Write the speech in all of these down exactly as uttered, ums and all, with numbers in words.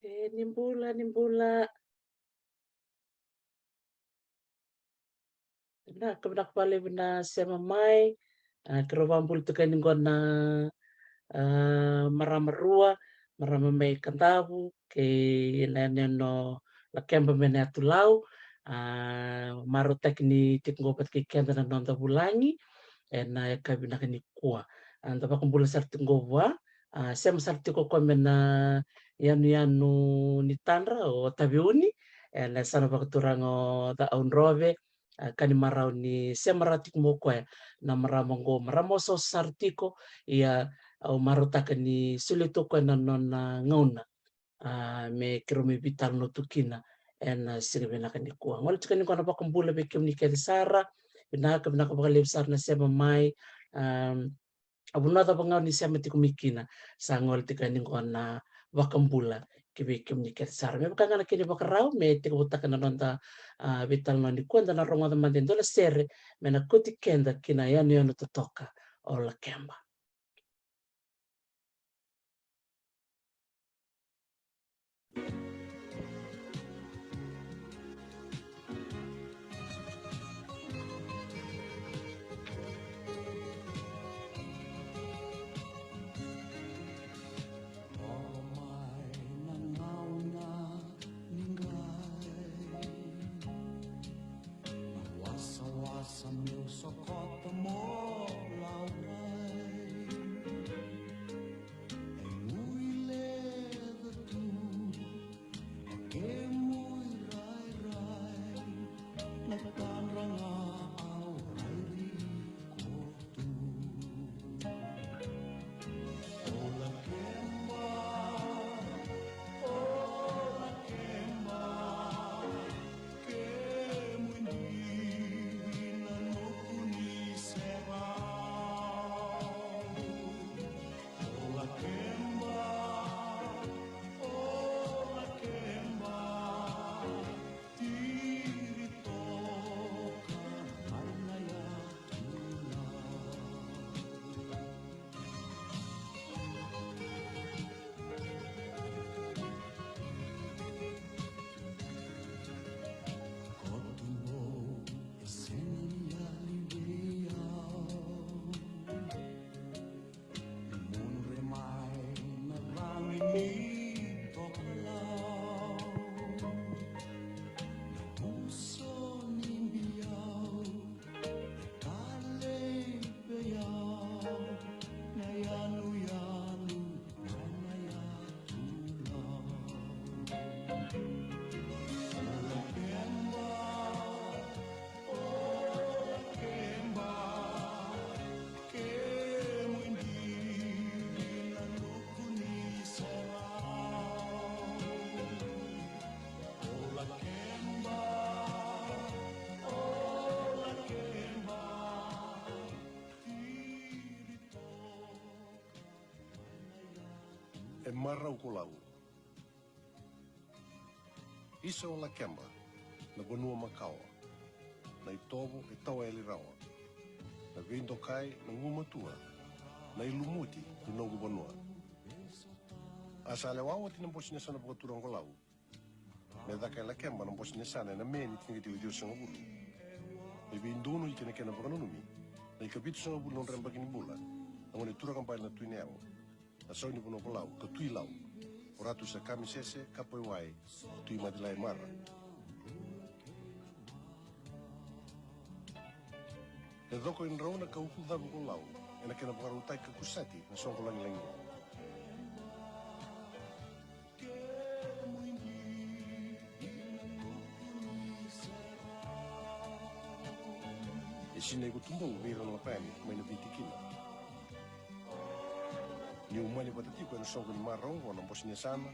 E, ni bula, ni bula. Vinaka, vinaka vakalevu na sema mai. A, keirau vakabula tiko yani qo na, a, marama rua, marama mai Kadavu kei na yanuyanu o Lakeba mai na yatu Lau. A, marautaki ni tiko qo vata kei keda na noda vulagi ena yakavi vinaka nikua. A, da vakabula sara tiko qo vua. A, sema sara tiko o koya mai na yanuyanu ni Tadra, o Taveuni, ena yasana vakaturaga o Caaudrove. A, ka ni marau ni sema rawa tiko mai o koya na marama qo, marama osooso sara tiko. Ia, au marautaka ni solia tu o koya na nona gauna, a, me keirau mai veitalanoa tu kina ena siga vinaka nikua. Gole tiko yani qo na vakabula vei kemuni kece sara. Vinaka, vinaka vakalevu sara na sema mai. A, a vanua cava ga o ni sema tiko mai kina, sa gole tiko yani qo na vakabula ki vei kemuni kece sara. Me vaka ga na kena ivakarau, me tekivutaka na noda, a, veitalanoa nikua, da na rogoca mada e dua na sere me na kauti keda ki na yanuyanu totoka o Lakeba. Wasawasa meu sokota mo laurai. E mui levu tu, e mui rairai, na tadra ga au raici iko tu. O Lakeba, o Lakeba, kemuni na noqu ni sema. O Lakeba, o Lakeba, tiri toka mai na yatu Lau. Koto qo e sega ni yali vei au. Mudre mai na cagi ni tokalau. Na uso ni biau. E marau ko Lau. Isa o Lakeba, na vanua makawa, na itovo e tawa yali rawa, na veidokai na gumatua, na ilumuti ni noqu vanua. A sa lewa oti na bose ni yasana vakaturaga o Lau. Me caka e Lakeba na bose ni yasana ena Me ni tinikatinikalima ciwasagavulu. Me veidonui kei na kena vakananumi na ikavitusagavulu na nodra yabaki ni bula na gone turaga bale na Tui Nayalo, na sau ni vanua o Lau ka Tui Lau, o Ratu Sakami Sese Kapaiwai Tui Macilai Mara. E coko e drauna ka uku cavu ko Lau ena kena vakarautaki ka kusati na soqo lagilagi. E sinai ko Tubou vei ira na lako yani mai na veitikina. Ni umani vata tiko ena soqo ni marau oqo na bose ni yasana,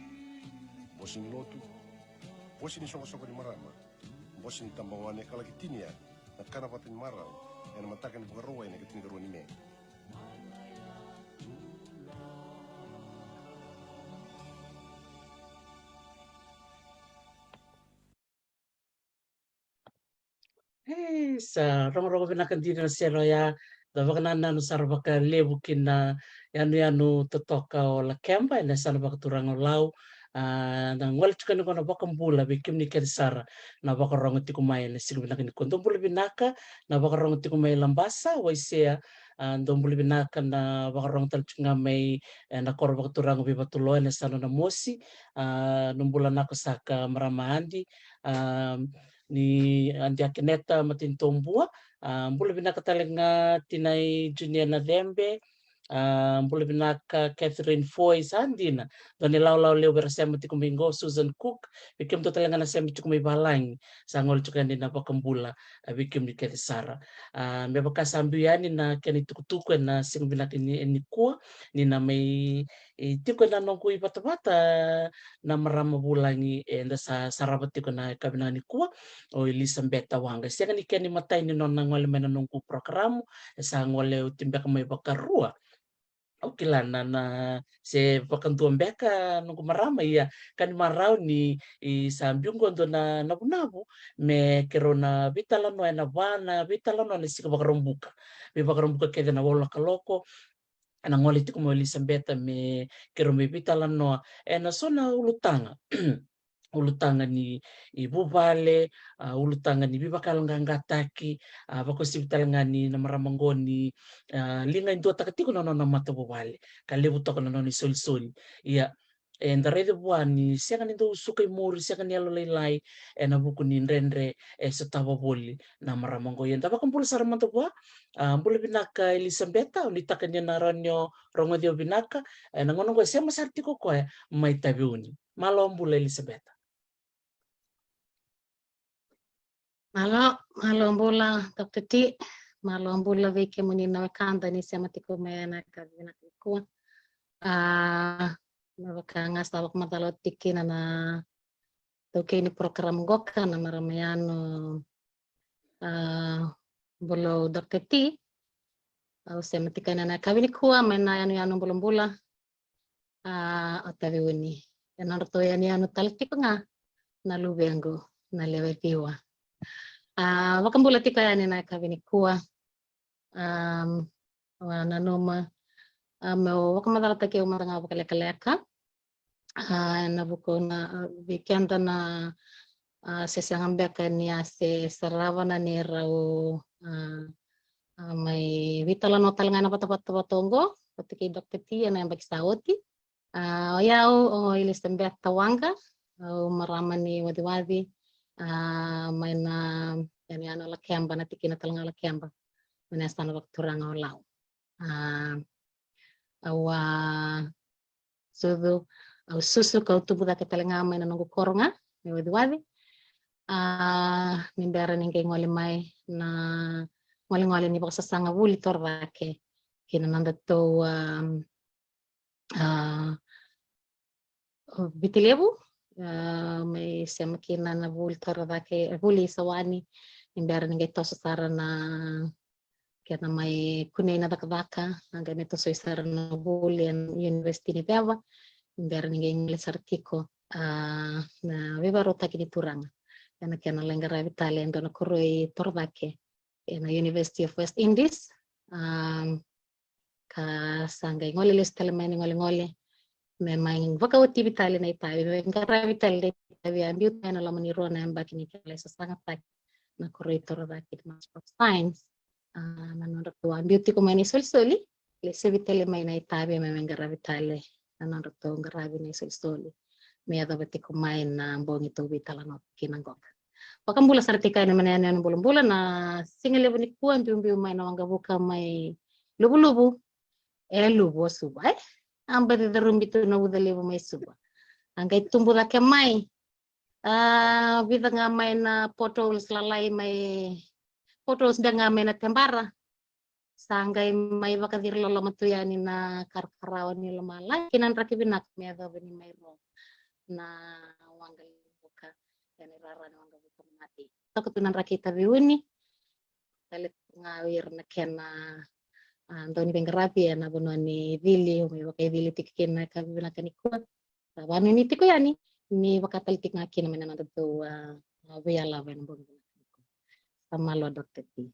bose ni lotu, bose ni soqosoqo ni marama, bose ni tabagone ka laki tinia na kana vata ni marau ena mataka ni Vakarauwai na ikatinikarua ni Me. E, sa rogorogo vinaka dina na sere oya. Da vakanananu sara vakalevu ki na yanuyanu totoka o Lakeba ena yasana vakaturaga o Lau. A, na gole tiko yani qo na vakabula vei kemuni kece sara na vakarogo tiko mai ena siga vinaka nikua. Dou bula vinaka na vakarogo tiko mai Labasa, Waisea. A, dou bula vinaka na vakarogo tale tiko ga mai ena koro vakaturaga vei Vatuloa ena yasana Namosi. A, dou bula vinaka saka marama Adi. A, ni Adi Akeneta Matinitobua. A, bula vinaka tale ga tinai Junior Nacebe. A, bula vinaka Catherine Foy, sa dina. Dua na ilawalawa levu era sema tiko mai qo, Susan Cook, vei kemudou tale ga na sema tiko mai valagi, sa gole tiko yani na vakabula, a, vei kemuni kece sara. A, me vaka sa biu yani na kena itukutuku ena siga vinaka ni, nikua, ni na mai, e, tiko ena noqu ivatavata na marama vulagi eda sa sarava tiko na yakavi nikua, o Elisabeta Waqa. Sega ni kena imatai ni nona gole mai na noqu porokaramu, e sa gole oti beka mai vakarua. Au kila na, na se vakadua beka noqu marama, ia ka ni marau ni, i, sa biu qo dua na navunavu me keirau na veitalanoa ena va na veitalanoa ena siga Vakaraubuka. Veivakaraubuka kece na walu na kaloko, ena gole tiko mai o Elisabeta me keirau mai veitalanoa ena so na ulutaga. Ulutaga ni, i, vuvale, a, ulutaga ni veivakayaloqaqataki, a, vakauasivi tale ga ni na marama qo ni, a, liga e duataka tiko na nona matavuvale ka levu toka na nona isolisoli. Ia, eda raica vua ni sega ni dau suka i muri, sega ni yalolailai ena vuku ni dredre e sotava voli na marama qo. Ia da vakabula sara mada vua. A, bula vinaka Elisabeta, au nuitaka ni na rawa ni o rogoci au vinaka. Ena gauna qo e sema sara tiko o koya mai Taveuni. Malo bula Elisabeta. Malo, malo bula Doctor T. Malo bula vei kemuni na wekada ni sema tiko mai ena yakavi vinaka nikua. A, me vaka ga sa vakamacala oti kina na taukei ni porokaramu qoka, na marama yani, a, Bulou Doctor T. Au sema tiko ena yakavi nikua mai na yanuyanu bulabula, a, o Taveuni. E nodratou yanuyanu tale tiko ga na luvequ na lewe ciwa. A, vakabula tiko yani na yakavi nikua. Am, au nanuma, a, meu vakamacalataki au mada ga vakalekaleka. A, ena vuku na, a, vei keda na, a, se sega beka ni a se sarava na neirau, a, a, mai veitalanoa tale ga ena vatavata vata oqo vata kei Doctor T ena yabaki sa oti. A, o yau o Elisabeta Waqa, au marama ni Waciwaci, a, mai na yanuyanu o Lakeba, na tikina tale ga o Lakeba, mai na yasana vakaturaga o Lau. A, au a sucu, au susu kau tubu cake tale ga mai na noqu koro ga mai Waciwaci. A, ni bera ni qai gole mai na golegole ni vakasasaga vuli torocake kina nodatou, a, a, Viti Levu, a, mai sema kina na vuli torocake, e, vuli Sawani, ni bera ni qai toso sara na kena mai kunei na cakacaka, a qai mai tosoi sara na vuli ena University ni Ceva, ni bera ni qai gole sara tiko, a, na veivakarautaki ni turaga ena kena lai qaravi tale e dua na koroi torocake ena University of West Indies. A, ka sa qai gole lesu tale mai ni golegole me mai vakaotivi tale na itavi, me qaravi tale na itavi, a biuta ena loma ni rua na yabaki ni kena lai sasagataki na koroi torocake, the Master of Science. A, na nodratou a biu tiko mai na isolisoli, lesuvi tale mai na itavi me mai qaravi tale na nodratou qaravi na isolisoli me yacova tiko mai na bogi tou veitalanoa kina qoka. Vakabula sara tiko yani mai na yanuyanu bulabula na siga levu nikua, biubiu mai na waqavuka mai Luvuluvu. E Luvu o Suva, e? A baci carubi tu na uca levu mai Suva. A qai tubu cake mai, a, vica ga mai na potholes lalai mai, potholes beka ga mai na tebara. Sa qai mai vakaciri loloma tu yani na karakarawa ni lomalagi kei na draki vinaka me yacova ni mai ro na waqa levuka, yani rara ni waqavuka mate. Toka tu na draki Taveuni, tale ga o ira na kena, a, dau ni veiqaravi ena vanua ni cili, au mai vakaicili tiko kina na yakavi vinaka nikua. Sa vanuinui tiko yani ni vakatale tiko ga kina mai na nodatou, a, a, veiyalava ena bogi vinaka nikua. Sa malo Doctor T.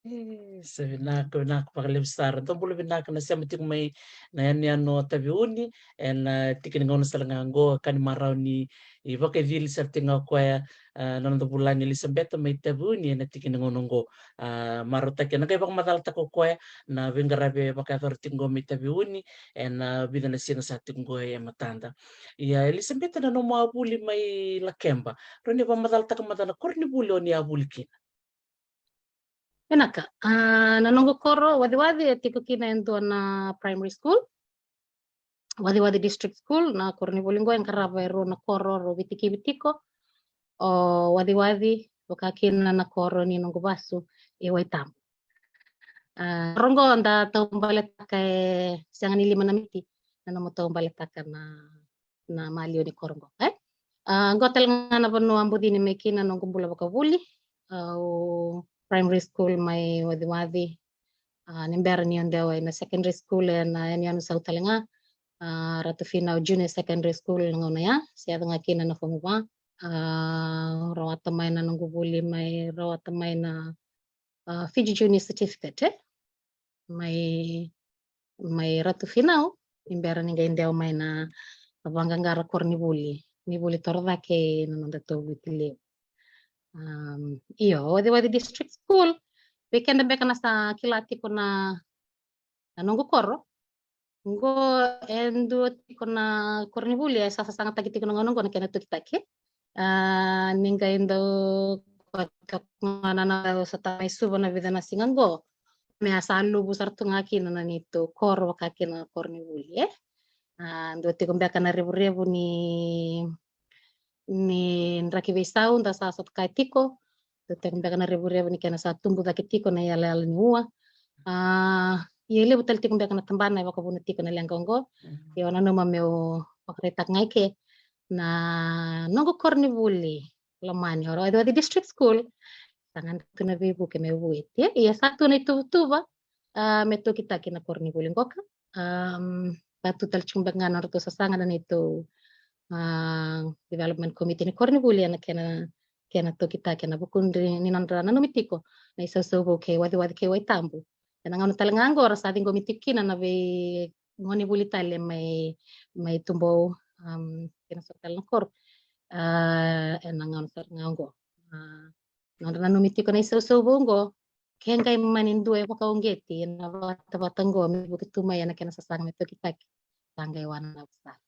E, sa vinaka, vinaka vakalevu sara. Dou bula vinaka na sema tiko mai na yanuyanu o Taveuni ena tiki ni gauna sara ga oqo, ka ni marau ni ivakaicili sara tiko ga o koya, a, na noda vulagi Elisabeta mai Taveuni ena tiki ni gauna oqo. A, marautaki ena qai vakamacalataka o koya na veiqaravi e vakayacora tiko oqo mai Taveuni ena vica na siga sa tiko oqo e matada. Ia Elisabeta, na nomu a vuli mai Lakeba, rawa ni vakamacalataka mada na koronivuli o ni a vuli kina? Vinaka. A, na noqu koro Waciwaci e tiko kina e dua na primary school, Waciwaci District School. Na koronivuli oqo e qarava e rua na koro rau veitikivi tiko, o Waciwaci vaka kina na koro ni noqu vasu e Waitabu. A, koro oqo da taubaletaka e sega ni lima na miti na nomu taubaletaka na na maliwa ni koro oqo, e? A, oqo tale ga na vanua a bucini mai kina noqu bula vakavuli. Au primary school mai Waciwaci, a, ni bera niu dewa ina secondary school ena yanuyanu sau tale ga, a, Ratu Finau Junior Secondary School na gauna ya, se yaco ga kina na fomu va. A, rawata mai na noqu vuli mai, rawata mai na, a, Fiji Junior Certificate, e? Mai, mai Ratu Finau, ni bera ni qai dewa mai na vaqaqara koronivuli, ni vuli torocake na noda tou Viti levu. Am, io, Waciwaci District School, vei keda beka na sa kila tiko na, na noqu koro, oqo e dua tiko na koronivuli e sa sasagataki tiko na gauna oqo na kena tokitaki. A, ni qai dau koto ga na, na sa ta mai Suva na vica na siga oqo, me a sa luvu sara tu ga kina na neitou koro vaka kina na koronivuli, e? A, dua tiko beka na revurevu ni, ni draki veisau da sa sota kaya tiko. Dua tiko beka na revurevu ni kena sa tubu cake tiko na iyalayala ni ua. A, ia e levu tale tiko beka na tabana e vakavuna tiko na leqa oqo. Mhm. Ia au nanuma meu vakaraitaka ga i ke na noqu koronivuli lomani, o Waciwaci District School. Sa gade tu na veivuke me vueti, e? Ia sa tu na ituvatuva, a, me tokitaki na koronivuli qoka. Am, sa tu tale tiko beka ga na nodratou sasaga na neitou, a, development committee ni koronivuli ena kena, kena tokitaki ena vuku ni, ni nodra nanumi tiko na isausau vou kei Waciwaci kei Waitabu. Ena gauna tale ga oqo ra sa ciqomi tiko kina na veigonevuli tale mai, mai Tubou, am, kei na so tale na koro, a, ena gauna sara ga oqo. A, nodra nanumi tiko na isausau vou oqo, ke qai mani dua e vakauqeti ena vatavata oqo me vuki tu mai ena kena sasaga me tokitaki, sa qai wananavu sara.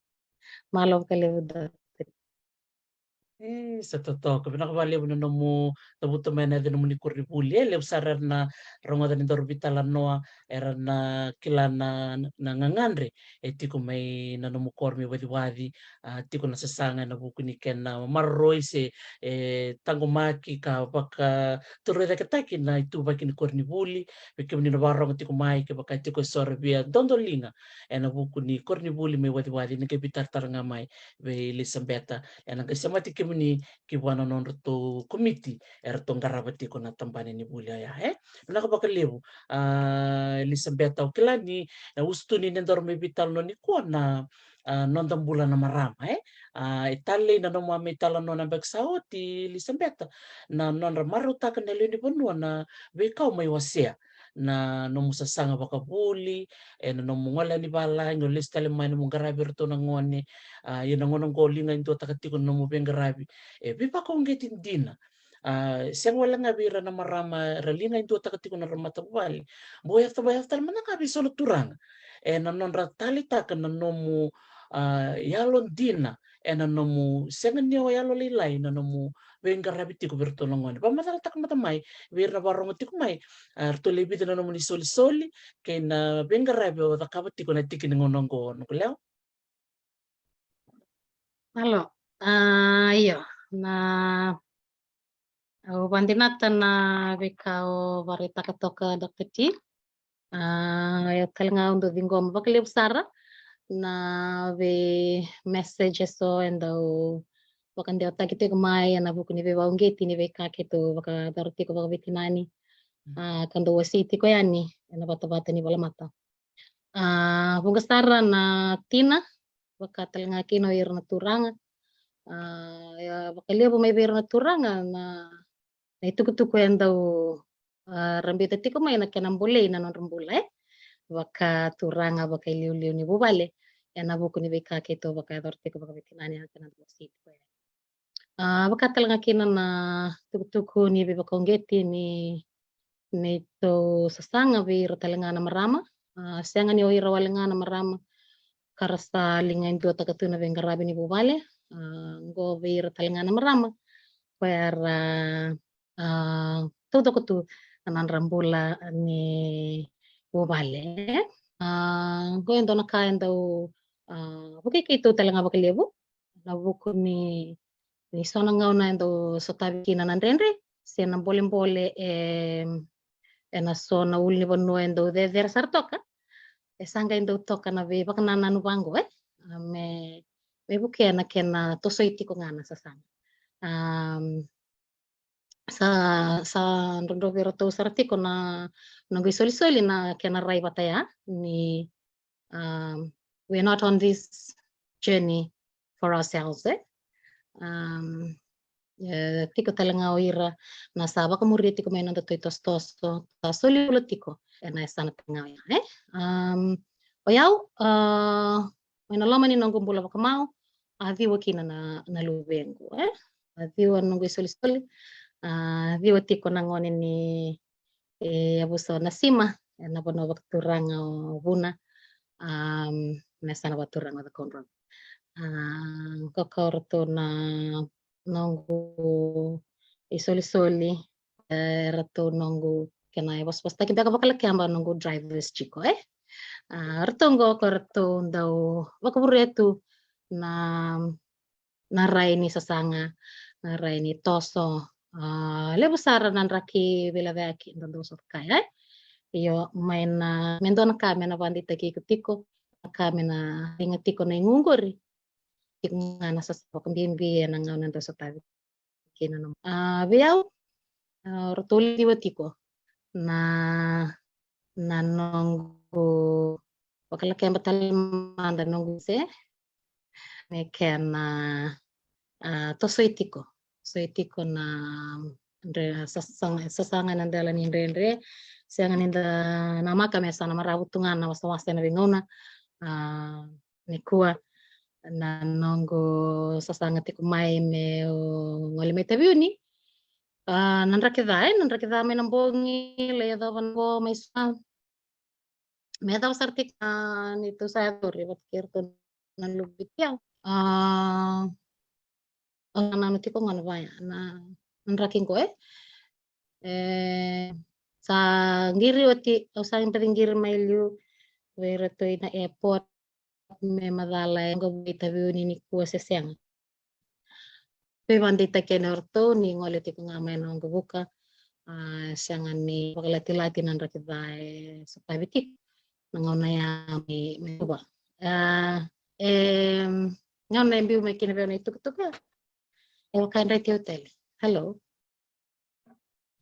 Malo vakalevu, Doctor. E, sa totoka. Vinaka vakalevu na nomu cavuta mai na yaca ni nomuni koronivuli, e? Levu sara era na rogoca ni daru veitalanoa, era na kila na, na gagadre e tiko mai na nomu koro mai Waciwaci. A, tiko na sasaga ena vuku ni kena maroroi se, e, taqomaki ka vakatorocaketaki na ituvaki ni koronivuli. Vei kemuni na vakarogo tiko mai, kevaka tiko eso era via dodoliga ena vuku ni koronivuli mai Waciwaci, ni qai veitaratara ga mai vei Elisabeta, ena qai semati kemuni ki vua na nodratou komiti eratou qarava tiko na tabana ni vuli oya, e? Vinaka vakalevu, a, Elisabeta. Au kila ni, e, usutu ni daru mai veitalanoa nikua na, a, noda bula na marama, e? A, e talei na nomu a mai talanoa na yabaki sa oti, Elisabeta, na nodra marautaka na lewe ni vanua na veika o mai wasea, na nomu sasaga vakavuli, ena nomu gole yani valagi, o lesu tale mai nomu qaravi iratou na gone. A, ia na gauna oqo liga e duataka tiko na nomu veiqaravi, e veivakauqeti dina. A, sega wale ga vei ira na marama era liga e duataka tiko na nodra matavuvale, bau yaco, yaco tale mada ga vei so na turaga ena nodra taleitaka na nomu, a, yalodina, ena nomu sega ni o yalolailai na nomu veiqaravi tiko vei iratou na gone. Vakamacalataka mada mai vei ira na vakarogo tiko mai, a, ratou lai vica na nomuni solisoli kei na veiqaravi o cakava tiko na tiki ni gauna oqo, noqu lewa. Alo, a, io, na, au vadinata na veika o varaitaka toka, Doctor T. A, io tale ga au dau ciqoma vakalevu sara na vei message eso e dau vakadewataki tiko mai ena vuku ni veivakauqeti ni veika keitou vakayacora tiko vakaveitinani. A, ka dau wasei tiko yani ena vatavata ni volamata. A, vuqa sara na tina, vaka tale ga kina o ira na turaga. A, ia vakalevu mai vei ira na turaga na, na itukutuku e dau a, ra biuta tiko mai na kena bolei na nodra bula, e, vakaturaga, vakailiuliu ni vuvale, ena vuku ni veika keitou vakayacora tiko vakaveitinani, ena kena dua siti koya. A, vaka tale ga kina na tukutuku ni veivakauqeti ni neitou sasaga vei ira tale ga na marama. A, sega ni o ira wale ga na marama ka ra sa liga e duataka tu na veiqaravi ni vuvale. A, qo vei ira tale ga na marama koya ra, a, taucoko tu na nodra bula ni vuvale. A, qo e dua na ka e dau, a, vukei keitou tale ga vakalevu na vuku ni, ni so na gauna e dau sotavi kina na dredre se na bolebole, e, ena so na ulunivanua e dau cecere sara toka. E sa qai dau toka na veivakanananu vaqo, e, a, me, me vukea na kena tosoi tiko ga na sasaga. Am, sa, sa drodrovi iratou sara tiko na, na noqu isolisoli na kena rai vata ya ni, um, we're not on this journey for ourselves, e. Um, e, tiko tale ga o ira na sa vakamuria tiko mai na noda toitosotoso, sa soli bula tiko ena yasana tale ga oya, e. Um, o yau, a, mai na loma ni noqu bula vakamau, a ciwa kina na, na luvequ, e. A ciwa na noqu isolisoli, a ciwa tiko na gone ni, e, yavusa o Nasima, ena vanua vakaturaga o Vuna, am, na yasana vakaturaga o Cakaudrove. A, qo o ratou na noqu isolisoli, e, ratou noqu, kena ivosavosataki beka vakalakeba, noqu drivers tiko, e. A, ratou qo o ratou dau vakavurea tu na, na rai ni sasaga, na rai ni toso. A, levu sara na draki veilecayaki da dau sota kaya, e. Io, mai na, me dua na ka me na vakadeitaki iko tiko, na ka me na liga tiko na igu qori, tiko ga na sasaga vakabibi ena gauna da sotavi kina na, a, vei au, a, ratou lewe ciwa tiko na, na noqu vakalakeba tale mada noqu se me kena, a, tosoi tiko, tosoi tiko na dre, sasaga, sasaga na dela ni dredre. Sega ni da namaka me sa na maravu tu ga na wasawasa ena veigauna, a, nikua. Na noqu sasaga tiko mai meu gole mai Taveuni, a, na draki ca, e, na draki ca mai na bogi, lai yacova na qo mai Suva. Me yacova sara tiko na neitou sa yacori vata kei iratou na luve i Viti. A, au nanuma tiko gona vaya na, na draki qo, e. E, sa qiri oti, au sa baci qiri mai liu vei iratou ina airport me macala e qo vei Taveuni nikua se sega. Veivakadeitaki ena o ratou ni gole tiko ga mai na waqavuka, a, sega ni vakalatilati na draki ca e sotavi tiko na gauna ya mai, mai Suva. A, e, gauna e biu mai kina vei au na itukutuku, e vaka e draki au tale. Hello.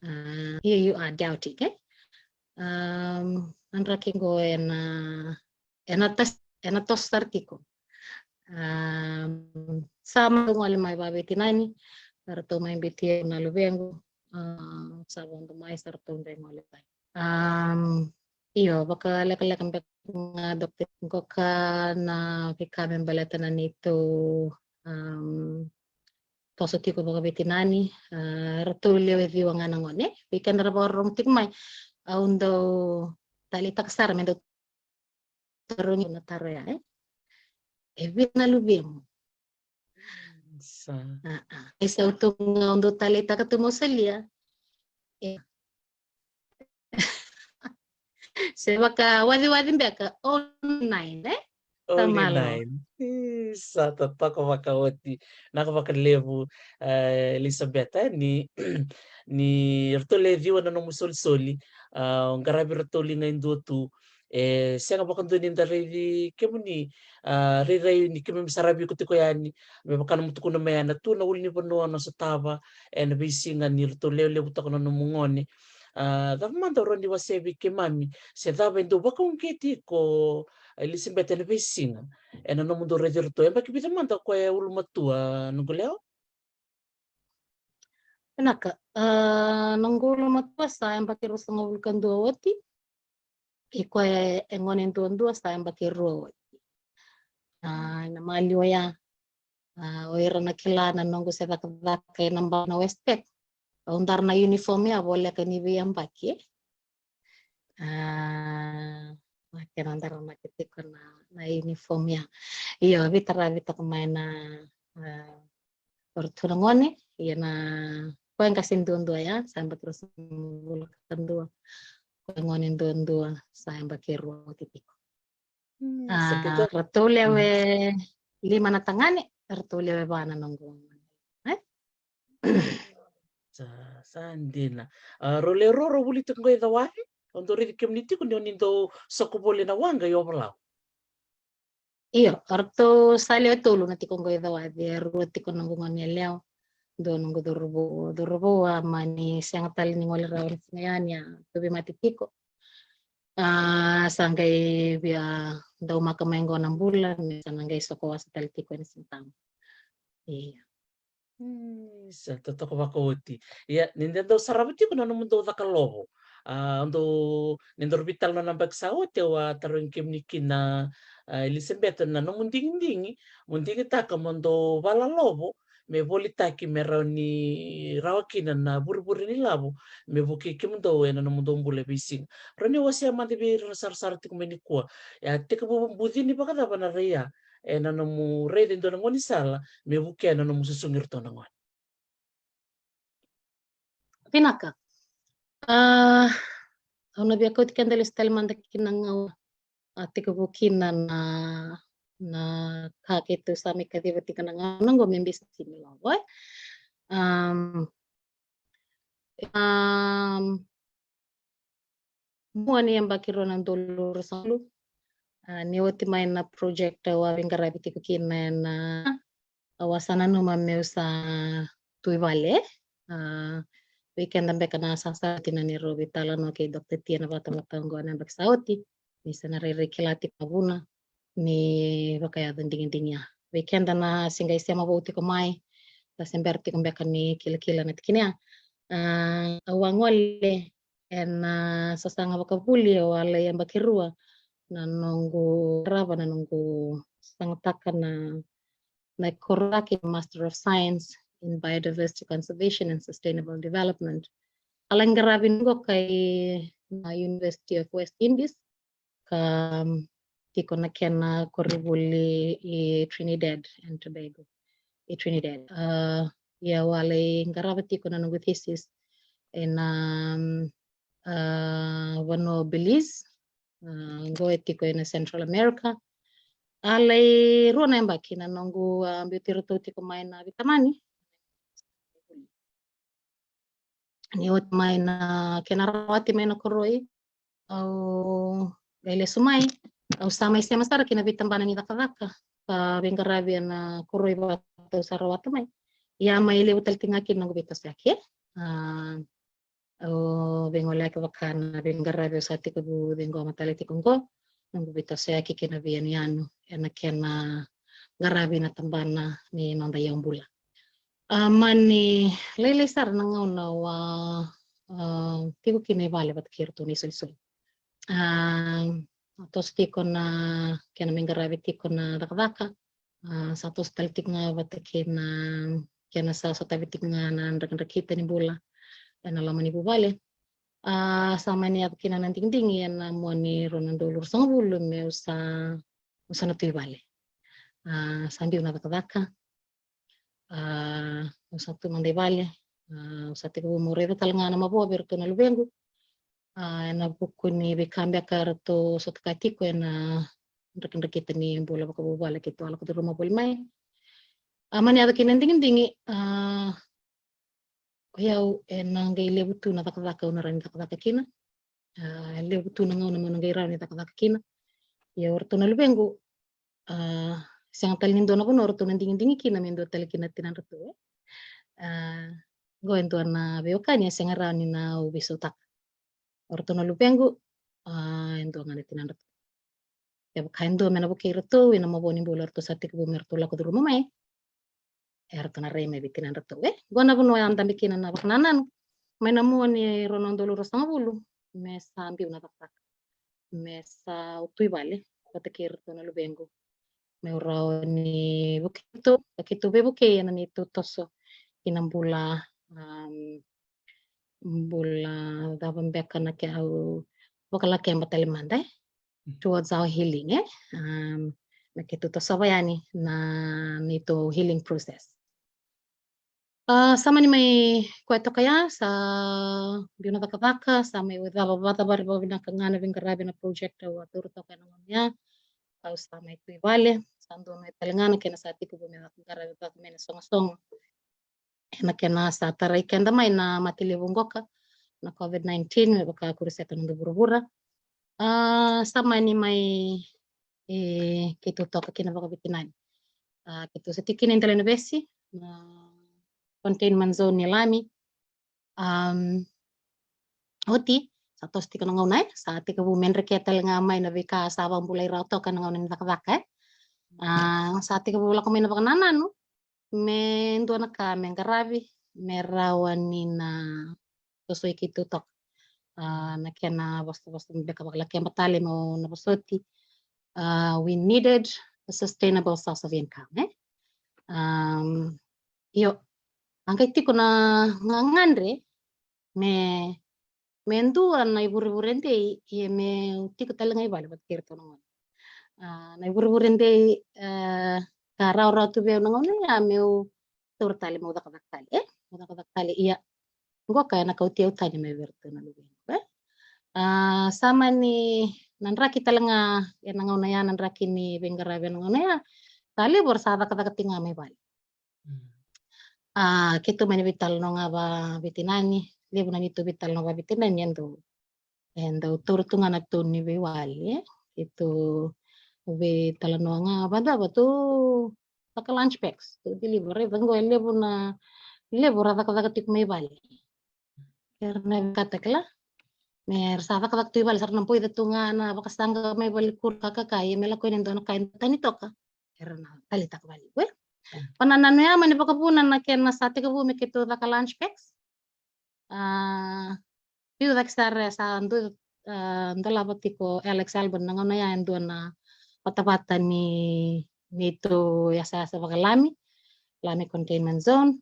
A, here you are doubting, e? Um, na draki qo ena, ena tas-, ena toso sara tiko. Um, sa mai gole mai vakaveitinani, sa ratou mai biuti au na luvequ, a, sa vodo mai sa ratou qai gole mai. Um, io, vakalekaleka beka ga, Doctor, qo ka na veika me baleta na neitou, um, toso tiko vakaveitinani, a, ratou lewe ciwa ga na gone. Vei keda ra vakarorogo tiko mai, au dau taleitaka sara me dau tarogi na taro ya, e? E vica na luvemu? Sa. A, a. E sa utu ga au dau taleitaka tu mo solia. E. Se vakawaciwaci beka, only nine, e? Only nine. Ii, sa totoka vakaoti. Naka vakalevu, e, Elisabeta, e, ni, ni ratou lewe ciwa na nomu isolisoli, a, o qaravi ratou liga e dua tu, e sega vakadua ni da raici kemuni, a, rairai ni keimami sa ravi iko tiko yani, me vaka nomu tukuna mai ya na tu na ulunivanua na sotava ena veisiga ni ratou lewe levu toka na nomu gone. A, cava mada o rawa ni wasea vei keimami, se cava e dau vakauqeti iko, Elisabeta, ena veisiga ena nomudou raici iratou? E yabaki vica mada o koya e ulumatua, noqu lewa? Vinaka, a, noqu ulumatua sa yabaki ruasagavulu ka dua oti. I koya e gone duadua sa yabaki rua oti. A, na maliwa ya, a, o ira na kila na noqu se cakacaka ena bau na Westpac. Au dara na uniform ya voleka ni veiyabaki, e. A, na kena dara na ke tiko na, na uniform ya. Io, veitaravi toka mai na, a, o ratou na gone, ia na koya qase duadua ya, sa yabaki ruasagavulu ka dua. Koya gone duadua, sa yabaki rua oti tiko. Mm, a, sa keda. Ratou lewe lima na tagane, ratou lewe va na noqu gone. E? Sa, sa dina. A, rau lewe rua rau vuli tiko qo i Cawaci, au dau raici kemuni tiko ni o ni dau soko voli na waqa i Ovalau. Io, o ratou sa lewe tolu na tiko qo i Cawaci, e rua tiko noqu gone yalewa, dua noqu cauravou, cauravou a mani sega tale ni gole rawa ena siga ya ni a tauvimate tiko. A, sa qai via daumaka mai qo na bula, me sa na qai soko wasa tale tiko ena siga tabu. Io. Mm, sa totoka vakaoti. Ia, ni da dau sarava tiko na nomudou caka lovo. A, dou, ni daru veitalanoa na yabaki sa oti, au a tarogi kemuni kina, a, Elisabeta, na nomu digidigi, mo digitaka mo dou vala lovo, me volitaki me rawa ni rawa kina na vurevure ni lavo, me vukei kemudou ena nomudou bula e veisiga. Rawa ni wasea mada vei ira na sarasara tiko mai nikua. Ia, tekivu bucini vakacava na rai ya ena nomu raica e dua na gaunisala me vukea na nomu susugi iratou na gone. Vinaka. A, au na via kauti keda lesu tale mada ki na gauna a tekivu kina na, na ka keitou sa mai kaciva tiko na gauna qo me bisinisi ni lovo, e. Am, am, Mua ni yabaki rua na udolu ruasagavulu, a, ni oti mai na project au a veiqaravi tiko kina ena, au a sa nanuma meu sa tu i vale. A, vei keda beka na sasara tina ni rau veitalanoa kei Doctor Tia na vatavata oqo na yabaki sa oti, ni sa na rairai kila tiko na vuna ni vakayaco digidigi ya. Vei keda na se qai sema vou tiko mai, da se bera tiko beka ni kilakila na tikina ya. A, au a gole ena sasaga vakavuli, au a lai yabaki rua na noqu qarava, na noqu sagataka na, na koro cake Master of Science in Biodiversity Conservation and Sustainable Development. A lai qaravi qo kai na University of West Indies, ka, um, tiko na kena koronivuli i Trinidad and Tobago, i Trinidad. A, ia au a lai qarava tiko na noqu thesis ena, um, a, vanua o Belize, a, qo e tiko ena Central America. A lai rua na yabaki na noqu, a, biuti iratou tiko mai na veitamani. Ni oti mai na kena rawati mai na koroi, au qai lesu mai, au sa mai sema sara ki na veitabana ni cakacaka ka veiqaravi ena koroi vata au sa rawata mai. Ia mai levu tale tiko ga kina noqu veitosoyaki. A, au veigoleyaki vaka na veiqaravi au sa tekivu ciqoma tale tiko qo, noqu veitosoyaki kei na veiyanuyanu ena kena qaravi na tabana ni noda iyau bula. A, mani lailai sara na gauna au a, a, tiko kina i vale vata kei iratou na isolisoli. A, a toso tiko na kena mai qaravi tiko na cakacaka. A, sa toso tale tiko ga vata kei na kena sa sotavi tiko ga na drakidrakita ni bula ena loma ni vuvale. A, sa mani yaco kina na digidigi ena mua ni rua na udolu ruasagavulu meu sa, au sa na tu i vale. A, sa biu na cakacaka. A, au sa tu mada i vale. A, au sa tekivu meu raica tale ga na mavoa vei iratou na luvequ. A, ena vuku ni veika beka eratou sotakaya tiko ena drakidrakita ni bula vakavuvale keitou a lako curuma voli mai. A, mani yaco kina na digidigi, a, o yau ena qai levu tu na cakacaka au na rawa ni cakacaka kina. A, levu tu na gauna meu na qai rawa ni cakacaka kina. Ia o iratou na luvequ, a, sega tale ni dua na vanua o ratou na digidigi kina me dua tale kina tinadratou, e. A, qo e dua na veiwekani e sega rawa ni na au veisautaka. O ratou na luvequ, a, e dua ga na tinadratou. Kevaka e dua me na vukei iratou ena mavoa ni bula eratou sa tekivu me ratou lako curuma mai, eratou na rai mai vei tinadratou. E, qo na vanua e a dabe kina na vakanananu mai na mua ni rua na udolu ruasagavulu me sa biu na cakacaka, me sa tu i vale vata kei iratou na luvequ, meu rawa ni vukei iratou, ka keitou veivukei ena neitou toso ki na bula, um, bula cava beka na ke au vakalakeba tale mada, e, towards our healing, e. Um, me keitou tosova yani na neitou healing process. A, sa mani mai koya toka ya, sa biu na cakacaka, sa mai cava, vakacavari vakavinaka ga na veiqaravi na project au a taura toka ena gauna ya. Au sa mai tu i vale, sa dua mai tale ga na kena sa tekivu me qaravi vata mai na sogosogo ena kena sa tarai keda mai na mate levu qoka na COVID nineteen, me vaka kua ni sega na noda vuravura. A, sa mani mai, e, keitou toka kina vakaveitinani. A, keitou sa tiko kina i dela ni vesi, na containment zone ni Lami. Um, oti, sa toso tiko na gauna, e, sa tekivu me drekea tale ga mai na veika sa vakabulai rawa toka na gauna ni cakacaka, e. A, sa tekivu lako mai na vakanananu me dua na ka me qaravi me rawa ni na tosoi keitou toka. A, na kena vosavosa beka vakalakeba tale meu na vosoti. A, we needed a sustainable source of income, e. Um, io, a qai tiko na gagadre me, me dua na ivurevure dei, ia meu tiko tale ga i vale vata kei iratou na gone. A, na ivurevure dei, e, ka rawarawa tu vei au na gauna ya meu taura tale meu cakacaka tale, e, meu cakacaka tale, ia qoka ena kauti au tani mai vei iratou na luvequ, e. A, sa mani na draki tale ga ena gauna ya, na draki ni veiqaravi ena gauna ya, sa levu era sa cakacaka tiko ga mai vale. Mm. A, keitou mani veitalanoa ga vakaveitinani, levu na neitou veitalanoa vakaveitinani e dau, e dau taura tu ga na toni ni veiwali, e. Keitou veitalanoa ga vakacava, tou caka lunch packs, tou deliver, raica qo e levu na, levu ra cakacaka tiko mai vale. Era na vaka, kila, me ra sa cakacaka tu i vale, sa ra na boica tu ga na vakasaqa mai vale, kura, ka, ka, ka, ia me lako yani e dua na ka e dau tani toka, era na taleitaka vale, e. Mm. Vakanananu ya mani vakavuna na kena sa tekivu me keitou caka lunch packs. A, biu cake sara, sa dua, a, dolava tiko Alex Albert na gauna ya e dua na vatavata ni, neitou yasayasa vaka-Lami, Lami Containment Zone.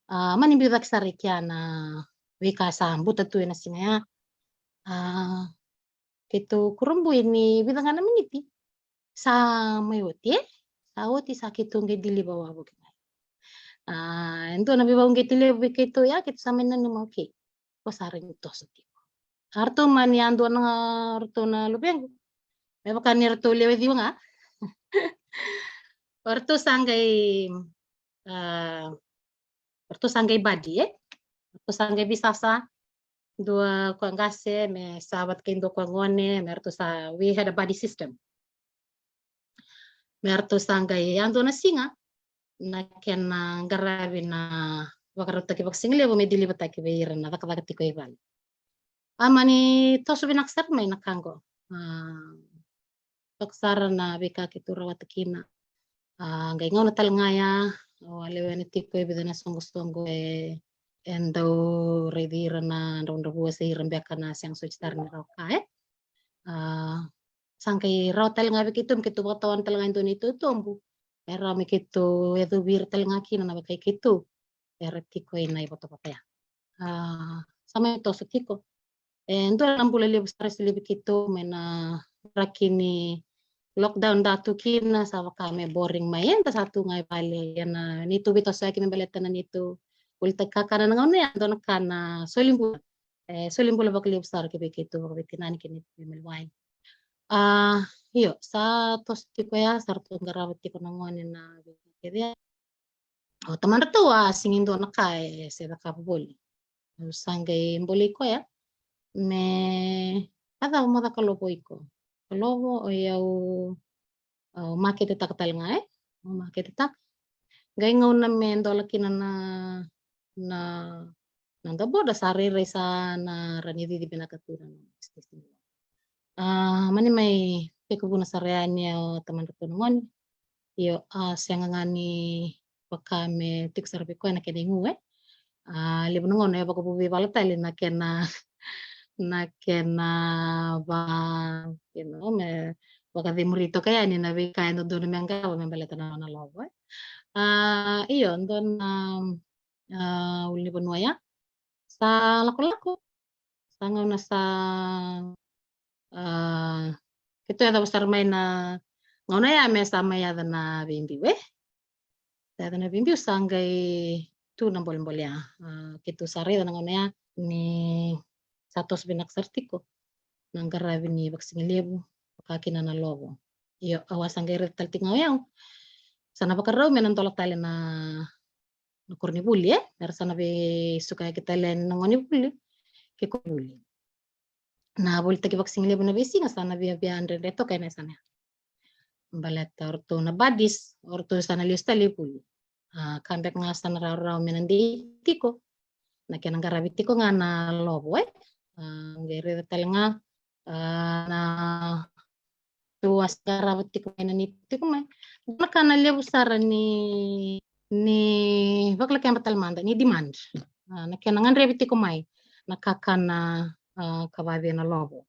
A, mani biu cake sara i kea na veika sa buta tu ena siga ya. A, keitou kurabui ni vica ga na miniti sa mai oti, e? Sa oti, sa keitou qai deliver wavoki mai. A, e dua na veivakauqeti levu vei keitou ya, keitou sa mai nanuma, okay, qo sa rawa ni toso tiko. A, ratou mani yadua na, ratou na luvequ, me vaka ni ratou lewe ciwa ga. O ratou sa qai, a, o ratou sa qai buddy, e? O ratou sa qai veisasa, dua koya qase me sa vata kei dua koya gone, me ratou sa, we had a buddy system. Me ratou sa qai yadua na siga na kena qaravi na vakarautaki vakasigalevu me deliver-taki vei ira na cakacaka tiko i vale. A, mani toso vinaka sara mai na ka qo. A, toka sara na veika keitou rawata kina. A, qai gauna tale ga ya, au a lewena tiko e vica na soqosoqo e, e dau raici ira na dravudravua se ira beka na sega soti sara ni rawa ka, e. A, sa qai rawa tale ga vei keitou me keitou vakatawana tale ga e dua na itotobu e rawa me keitou yacovi ira tale ga kina na wekai keitou era tiko ena ivotavota ya. A, sa mai toso tiko. E dua na bula levu sara e solia vei keitou mai na draki ni lockdown da tu kina, sa vaka me boring mai, eda sa tu ga i vale, ia na neitou veitosoyaki me baleta na neitou volitaki kakana na gauna ya, dua na ka na soli bula. E soli bula vakalevu sara ki vei keitou vakaveitinani kei na neitou veimaliwai. A, io, sa toso tiko ya, sa ratou qarava tiko na gone na veika kece ya. O tamadratou a sega ni dua na ka e se cakava voli. Au sa qai bolei koya me, a cava mo caka lovo iko? Lovo, o yau, au maketetaka tale ga, e? Au maketetaka. Qai gauna me dola kina na, na, na noda boda, sa rairai sa na rawa ni cici vinaka tu na business. A, mani mai tekivu na sara yani o tamadratou na gone. Io, a sega ga ni vaka me tiko sara vei koya na kena igu, e. A, levu na gauna e vakavuvei vala tale na kena, na kena va, you know, me vakacemuri toka yani na veika e dodonu me qarava me baleta na nona lovo, e. A, io, dua na, a, ulunivanua ya sa lakolako, sa gauna sa, a, keitou yacova sara mai na gauna ya me sa mai yaco na veibiu, e. Sa yaco na veibiu, sa qai tu na bolebole ya. A, keitou sa raica na gauna ya ni sa toso vinaka sara tiko na qaravi ni vakasigalevu, vaka kina na lovo. Io, au a sa qai raica tale tiko ga o yau, sa na vakarau me na dola tale na, na koronivuli, e, me ra sa na veisukayaki tale yani na gonevuli kei koronivuli. Na volitaki vakasigalevu na veisiga sa na viavia dredre toka ena yasana ya. Baleta o ratou na buddies, o ratou sa na lesu tale i vuli. A, ka beka ga sa na rawarawa me na dei tiko, na kena qaravi tiko ga na lovo, e. A, qai raica tale ga, a, na tu a sa qarava tiko mai na neitou tiko mai. Na ka na levu sara ni, ni vakalakeba tale mada ni demand. A, na kena gadrevi tiko mai na kakana, a, ka vavia na lovo.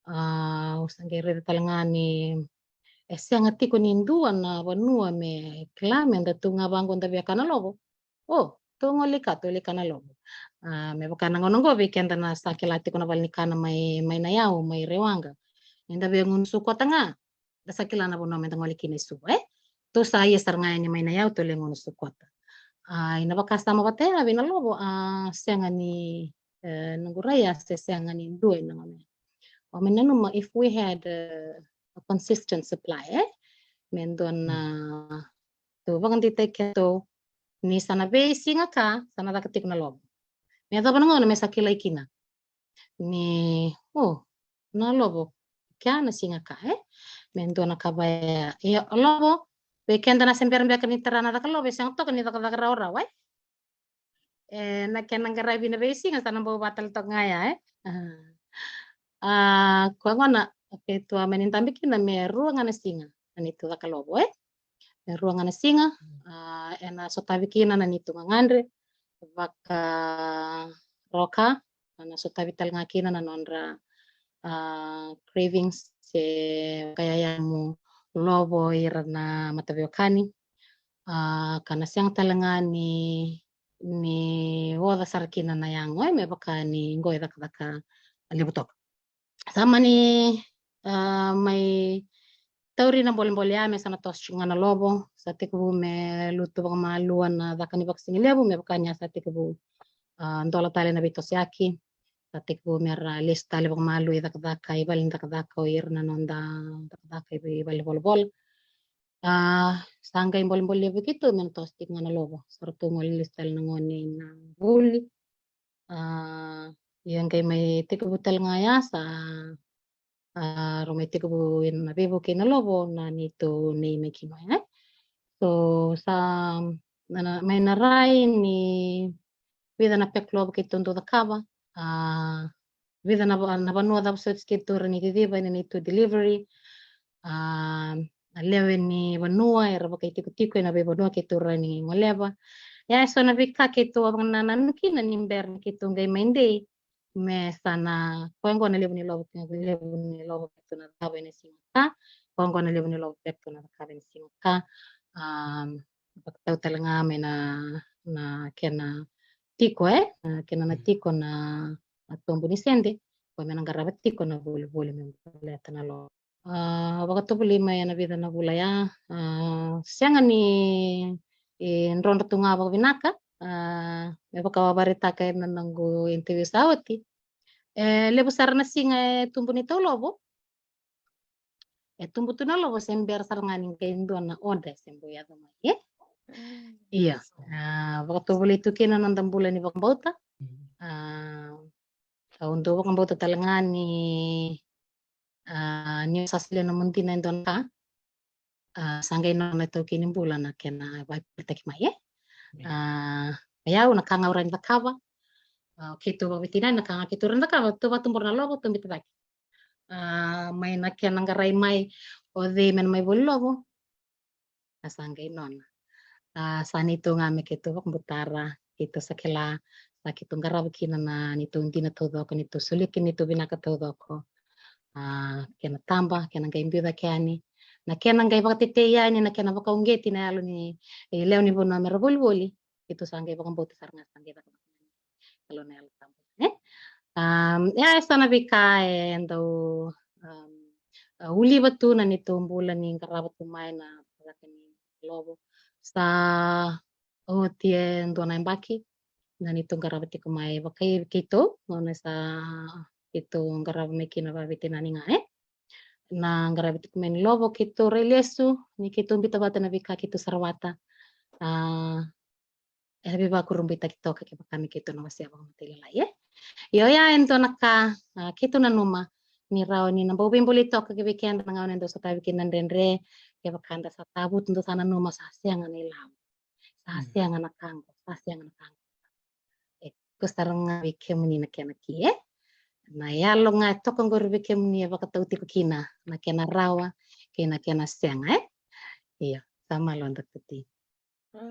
A, au sa qai raica tale ga ni e sega tiko ni dua na vanua me kila me da tu ga vaqo da via kana lovo. O, tou gole i ka, tou lai kana lovo. A, me vaka na gauna oqo vei keda na sa kila tiko na vale ni kana mai, mai Nayau, mai Rewaqa. Ni da via gunu sukota ga, da sa kila na vanua me da gole kina i Suva, e. Tou sa ia sara ga yani mai Nayau, tou lai gunu sukota. A, ina vakasama vata ya vei na lovo, a, sega ni, e, noqu rai a se sega ni dua ina gauna. O me nanuma, if we had a, a consistent supply, e, me dua na, tou vakadeitaki keitou ni sa na veisiga ka sa na caka tiko na lovo. Me yacova na gauna me sa kilai kina ni, o, na lovo kea na siga ka, e. Me dua na ka vaya, ia, lovo, vei keda na se bera beka ni tara na caka lovo, e sega toka ni cakacaka rawarawa, e. E, na kena qaravi na veisiga sa na bau vata tale toka ga ya, e. A, a, koya gona, okay, tou a mani dabe kina me rua ga na siga na neitou caka lovo, e. Me rua ga na siga, a, ena sotavi kina na neitou gagadre vaka roka, na sotavi tale ga kina na nodra, a, cravings se vakayayamu lovo ira na mataveiwekani. A, ka na sega tale ga ni, ni oca sara kina na yago, e, me vaka ni qo e cakacaka levu toka. Sa mani, a, mai tauri na bolebole ya me sa na toso tiko ga na lovo, sa tekivu me lutu vakamalua na caka ni vakasigalevu, me vaka ni a sa tekivu, a, dola tale na veitosoyaki, sa tekivu me ra lesu tale vakamalua i cakacaka, i vale ni cakacaka o ira na noda cakacaka i vale ni volavola. A, sa qai bolebole levu keitou me na toso tiko ga na lovo, sa ratou gole lesu tale na gone i na vuli. A, ia qai mai tekivu tale ga ya sa, a, rau mai tekivu ena veivuke i na lovo na neitou nei mai kina, e. So sa na, na, mai na rai ni vica na pek lovo keitou dau cakava, a, vica na va-, na vanua cava soti keitou rawa ni ciciva ena neitou delivery. A, na lewe ni vanua era vakaitikotiko ena veivanua keitou rawa ni goleva. Ia e so na veika keitou a vakanananu kina ni bera ni keitou qai mai dei me sa na, koya oqo na levu ni lovo, levu ni lovo keitou na cakava ena siga ka, koya oqo na levu ni lovo keitou na cakava ena siga ka. A, vakatau tale ga mai na, na kena tiko, e, na kena na tiko na, na tobu ni sede, koya me na qarava tiko na volivoli me baleta na lovo. A, vakatovolei mai ena vica na vula ya, a, sega ni, e, drodro tu ga vakavinaka, a, me vakavakaraitaka ena noqu interview sa oti. E levu sara na siga e tubu ni tau lovo. E tubu tu na lovo se bera sara ga ni qai dua na order se bau yaco mai, e? Ia, a, vakatovolei tu kina na noda bula ni vakabauta. A, au dau vakabauta tale ga ni, a, ni o sa solia na nomu dina e dua na ka, a, sa qai nona na itaukei ni bula na kena vakaipitaki mai, e? A, o yau na ka ga au rawa ni cakava, a, keitou vakaveitacini, na ka ga keitou rawa ni cakava, tou vakatubura na lovo, tou biuta cake. A, mai na kena qarai mai o cei me na mai voli lovo, a sa qai nona. A, sa neitou ga me keitou vakabutara, keitou sa kila, sa keitou qarava kina na neitou dina taucoko, neitou solia kina neitou vinaka taucoko. A, kena taba, kena qai biu cake yani, na kena qai vakatetei yani, na kena vakauqeti na yalo ni, e, lewe ni vanua mera volivoli, keitou sa qai vakabauta sara ga sa qai caka na Kalou na Yalo Tabu, e? Am, ia, e sa na veika e dau, am, a, uliva tu na neitou bula ni qarava tu mai na cakacaka ni lovo. Sa oti e dua na yabaki na neitou qarava tiko mai vakai keitou, gauna sa keitou qarava mai kina vaveitinani ga, e? Na qaravi tiko mai ni lovo keitou rai lesu, ni keitou biuta vata na veika keitou sa rawata. A, era veivakurabuitaki toka kevaka me keitou na wasea vakamatailalai, e? Io, ia e dua na ka, a, keitou nanuma ni rawa ni na bau veibolei toka ki vei keda na gauna e dau sotavi kina na dredre, kevaka da sa tavutu, dau sa nanuma sa sega na ilavo. Sa sega na ka qo, sa sega na ka qo. E, ko sara ga vei kemuni na kena ki, e? Na yalo ga e toka qori vei kemuni e vakatau tiko kina na kena rawa kei na kena sega, e? Io, sa malo, Doctor T. A,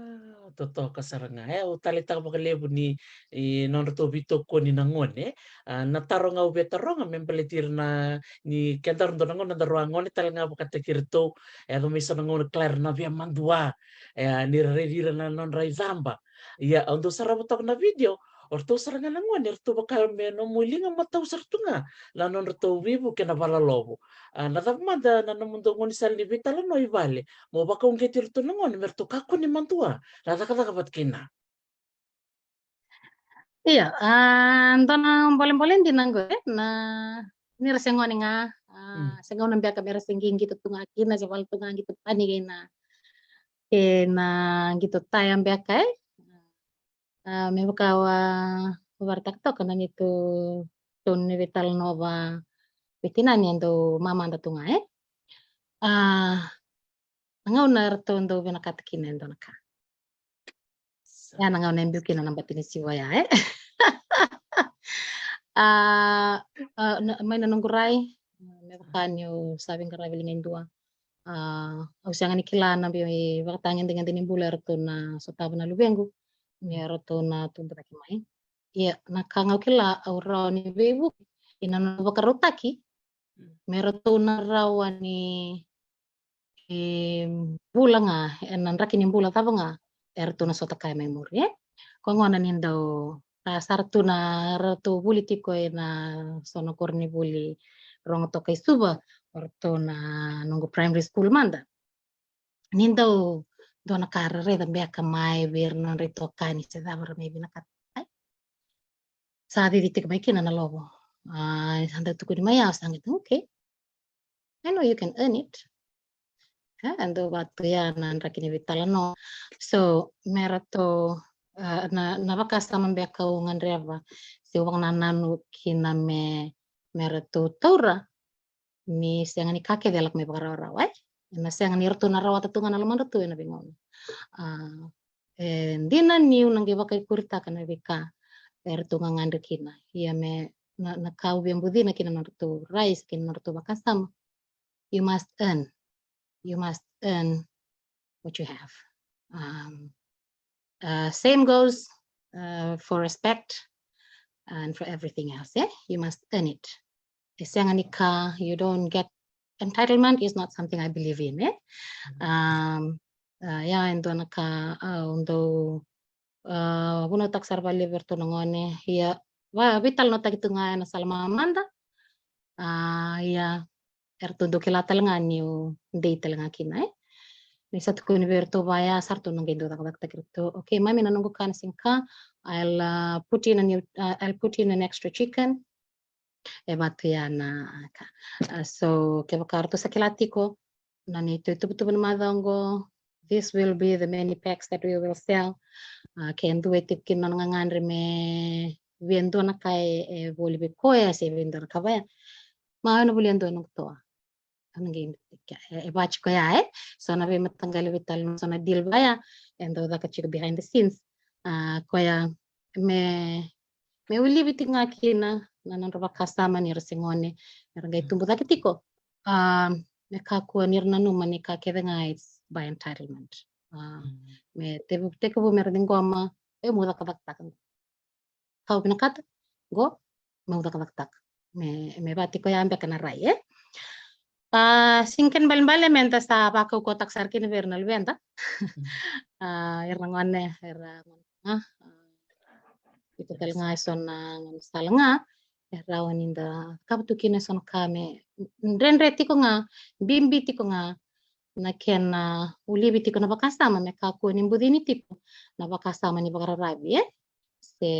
totoka sara ga, e, au taleitaka vakalevu ni, e, nodratou veitokoni na gone, e. A, na taro ga au via taroga me baleti ira na, ni kedaru dua na gauna daru a gone tale ga vakataki iratou, e, yaco mai so na gauna kila era na via madua, e, ni ra raici ira na nodra icaba. Ia, au dau sarava toka na video, o ratou sara ga na gone, eratou vaka me nomu liga matau sara tu ga na nodratou veivuke na valalovo. A, na cava mada na nomudou gaunisala ni veitalanoa i vale mo vakauqeti iratou na gone me ratou kakua ni madua na cakacaka vata kei na? Ia, a, dua na bolebole dina qo, e, na, ni ra se gone ga, a, se gauna beka me ra se qi qito tu ga kina, se vala tu ga qito tani kei na, kei na qito taya beka, e. A, me vaka au a vakaraitaka toka na neitou tonu ni veitalanoa vaveitinani e dau mamada tu ga, e. A, na gauna eratou dau vinakata kina e dua na ka. Sa. Ia na gauna e biu kina na bati ni siwa ya, e. A, a, na, mai na noqu rai, me vaka niu sa veiqaravi liga e dua. A, au sega ni kila na vei vakatagedegede ni bula eratou na sotava na luvequ ni ratou na tubu cake mai. Ia, na ka ga au kila, au rawa ni veivuke ina nona vakarautaki me ratou na rawa ni, e, bula ga ena draki ni bula cava ga eratou na sota kaya mai muri, e. Ko gona ni dau, a, sa ratou na, ratou vuli tiko ena so na koronivuli rogo toka i Suva, o ratou na noqu primary school mada. Ni dau dua na ka ra raica beka mai vei ira na nodra itokani se cava ra mai vinakata, e. Sa cici tiko mai kina na lovo. A, sa dau tukuni mai, au sa qai, okay. I know you can earn it. E, e dau vatu ya na draki ni veitalanoa. So, me ratou, a, na, na vakasama beka au gadreva se au vakanananu kina me, me ratou taura, ni sega ni ka kece e lako mai vakarawarawa, e. Ena sega ni ratou na rawata tu ga na lomadratou ena veigauna. A, e dina niu na qai vakaikuritaka na veika eratou gagadre kina. Ia me na, na ka au via bucina kina nodratou rai se kina nodratou vakasama. You must earn. You must earn what you have. Um, uh, same goes, uh, for respect and for everything else, e? You must earn it. E sega ni ka, you don't get, entitlement is not something I believe in, e? Um, a, ia e dua na ka, a, au dau, a, vunautaka sara vakalevu vei iratou na gone. Ia, va, veitalanoataki tu ga ena sala mamada. A, ia, eratou dau kila tale ga niu dei tale ga kina, e. Ni sa tukuni vei iratou vaya, sa ratou na qai dau cakacakataki iratou. Okay, mami, na noqu ka na siga ka, I'll, uh, put in a new, uh, I'll put in an extra chicken. E vatu ya na ka. A, so, kevaka ratou sa kila tiko na neitou ituvatuva ni macawa oqo, this will be the many packs that we will sell. A, ke dua e tiko kina na nona gagadre me via dua na ka e, e voli vei koya se via dua na ka vaya, ma au na volia dua na noqu toa. Au na qai, e, e vaka tiko ya, e. So na veimataqali veitalanoa, so na deal vaya e dau caka tiko behind the scenes. A, koya me, me ulivi tiko ga kina na nodra vakasama ni ra se gone, era qai tubu cake tiko. A, me kakua ni ra nanuma ni ka kece ga it's by entitlement. A, me tevu, tekivu me ra ciqoma, e, meu cakacakataka. Kau vinakata qo, meu cakacakataka. Me, me vaka tiko ya beka na rai, e? A, sega ni kena ibalebale me da sa vakaukauwataka sara kina vei ira na luveda. A, ira na gone, ira na gone, a, ira tale ga e so na gone sala ga e rawa ni da cakava tu kina e so na ka me dredre tiko ga, bibi tiko ga na kena ulivi tiko na vakasama me kakua ni bucini tiko na vakasama ni vakararavi, e? Se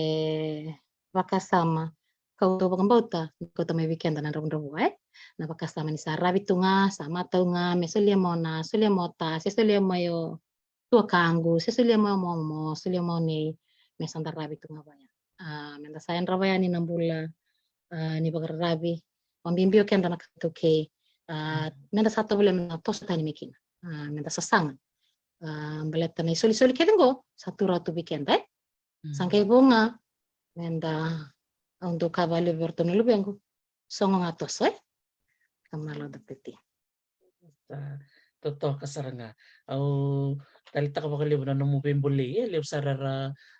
vakasama kau dau vakabauta ni kauta mai vei keda na dravudravua, e? Na vakasama ni sa ravi tu ga, sa matau ga, me solia mai o Na, solia mai o Ta, se solia mai o tuakaqu, se solia mai o Momo, solia mai o Nei, me sa da ravi tu ga vaya. A, me da sa yadrava yani na bula, a, ni vakararavi, vakabibi o keda na ka iTaukei, a, me da sa tovolea me da toso tani mai kina, a, me da sasaga. A, baleta na isolisoli kece qo sa tu rawa tu vei keda, e? Sa qai vou ga me da, au dau kaya vakalevu vei iratou na luvequ, sogo ga toso, e? Ka malo da peti. Sa totoka sara ga. Au taleitaka vakalevu na nomu veibolei, e, levu sara era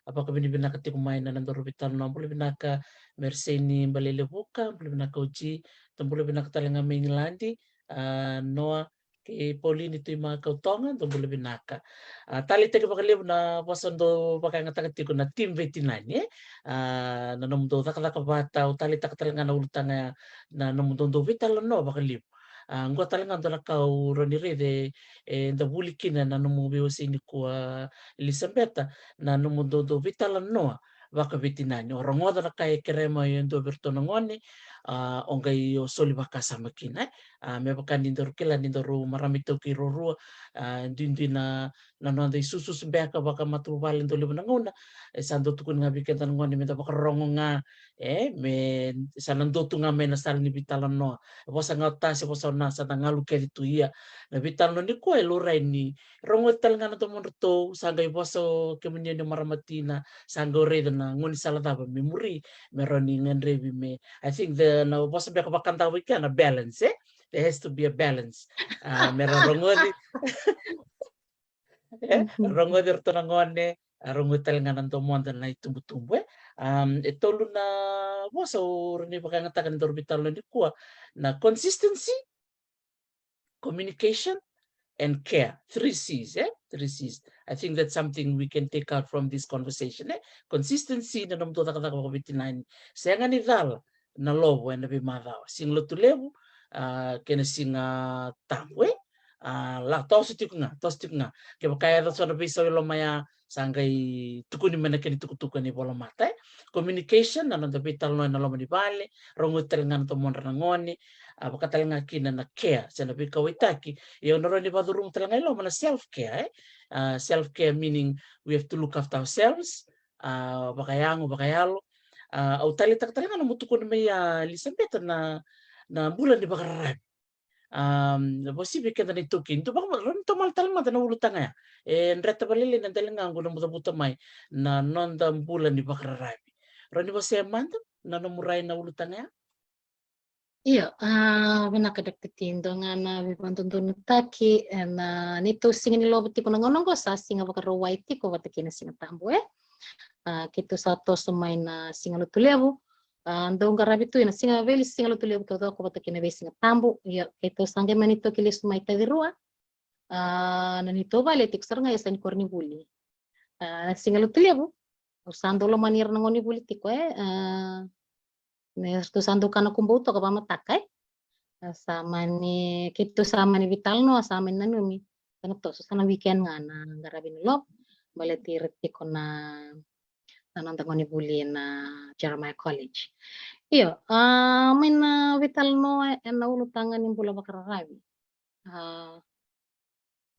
a vakavinavinaka tiko mai na nodaru veitalanoa. Bula vinaka Merseni Balelevuka, bula vinaka Uji, dou bula vinaka tale ga mai Igiladi, a, Noa kei Paulini Tuimaka Kautoga, dou bula vinaka. A, taleitaki vakalevu na vosa dou vakayagataka tiko na team veitinani, e? A, na nomudou cakacaka vata, au taleitaka tale ga na ulutaga ya, na nomudou dou veitalanoa vakalevu. A, qo tale ga dua na ka au rawa ni raica e, e da vuli kina na nomu veiwasei nikua Elisabeta, na nomudou dou veitalanoa vakaveitinani. O rogoca na ka e kerea mai e dua vei iratou na gone, a, o qai o soli vakasama kina, e. A, me vaka ni daru kila ni daru marama iTaukei ruarua, a, duidui na, na noda isususu beka vakamatavuvale dau levu na gauna, e sa dau tukuni ga vei keda na gone me da vakarorogo ga, e, me sa na dua tu ga mai na sala ni veitalanoa. E vosa ga o Ta se vosa o Na, sa da galu kece tu, ia na veitalanoa nikua e laurai ni rogoci tale ga na domodratou, sa qai vosa o kemuni o ni marama tina, sa qai raica na gaunisala cava me muri, me rawa ni gadrevi me, I think the, na vosa beka vakadavu i kea na balance, e? There has to be a balance. A, me ra rogoci. E, rogoci iratou na gone, a, rogoci tale ga na domoda na itubutubu, e. Am, e tolu na vosa au rawa ni vakayagataka ni daru veitalanoa nikua, na consistency, communication, and care. Three C's, e? Three C's. I think that's something we can take out from this conversation, e? Consistency na nomudou cakacaka vakaveitinani. Sega ni cala na lovo ena veimacawa. Siga Lotulevu, a, kei na Siga Tabu, e? A, la, toso tiko ga, toso tiko ga. Kevaka e yaco so na veisau e loma ya, sa qai tukuni mai na kena itukutuku ena ivolamata, e? Communication, na noda veitalanoa ena loma ni vale, rogoci tale ga na domodra na gone, a, vaka tale ga kina na care, se na veikauwaitaki. Ia au na rawa ni vakacuruma tale ga i loma na self care, e? A, self care meaning we have to look after ourselves, a, vakayago, vakayalo. A, au taleitaka tale ga na nomu tukuna mai ya, Elisabeta, na, na bula ni vakararavi. Am, vosi vei keda na iTaukei, dou vaka, rawa ni tomala tale mada na ulutaga ya. E dreta vakalailai na daliga qo nomu cavuta mai na noda bula ni vakararavi. Rawa ni vosa mada na nomu rai na ulutaga ya? Io, a, vinaka Doctor T, dua ga na veivakadodonutaki, e, na neitou siga ni lovo tiko na gauna qo sa Siga Vakarauwai tiko vata kei na Siga Tabu, e? A, keitou sa toso mai na Siga Lotulevu, a, dau qaravi tu ena siga, veisiga Lotulevu taucoko vata kei na veisiga Tabu. Ia, keitou sa qai mani toki lesu mai Tacirua. A, na neitou vale e tiko sara ga e yasa ni koronivuli. A, na Siga Lotulevu, au sa dau lomani ira na gonevuli tiko, e, a, me ratou sa dau kana kubou toka vakamataka, e. A, sa mani, keitou sa mani veitalanoa, sa mani nanumi. Sa na toso, sa na weekend ga na qaravi na lovo, baleti ira tiko na, na noda gonevuli ena Jeremiah College. Io, a, mai na veitalanoa ena ulutaga ni bula vakararavi. A,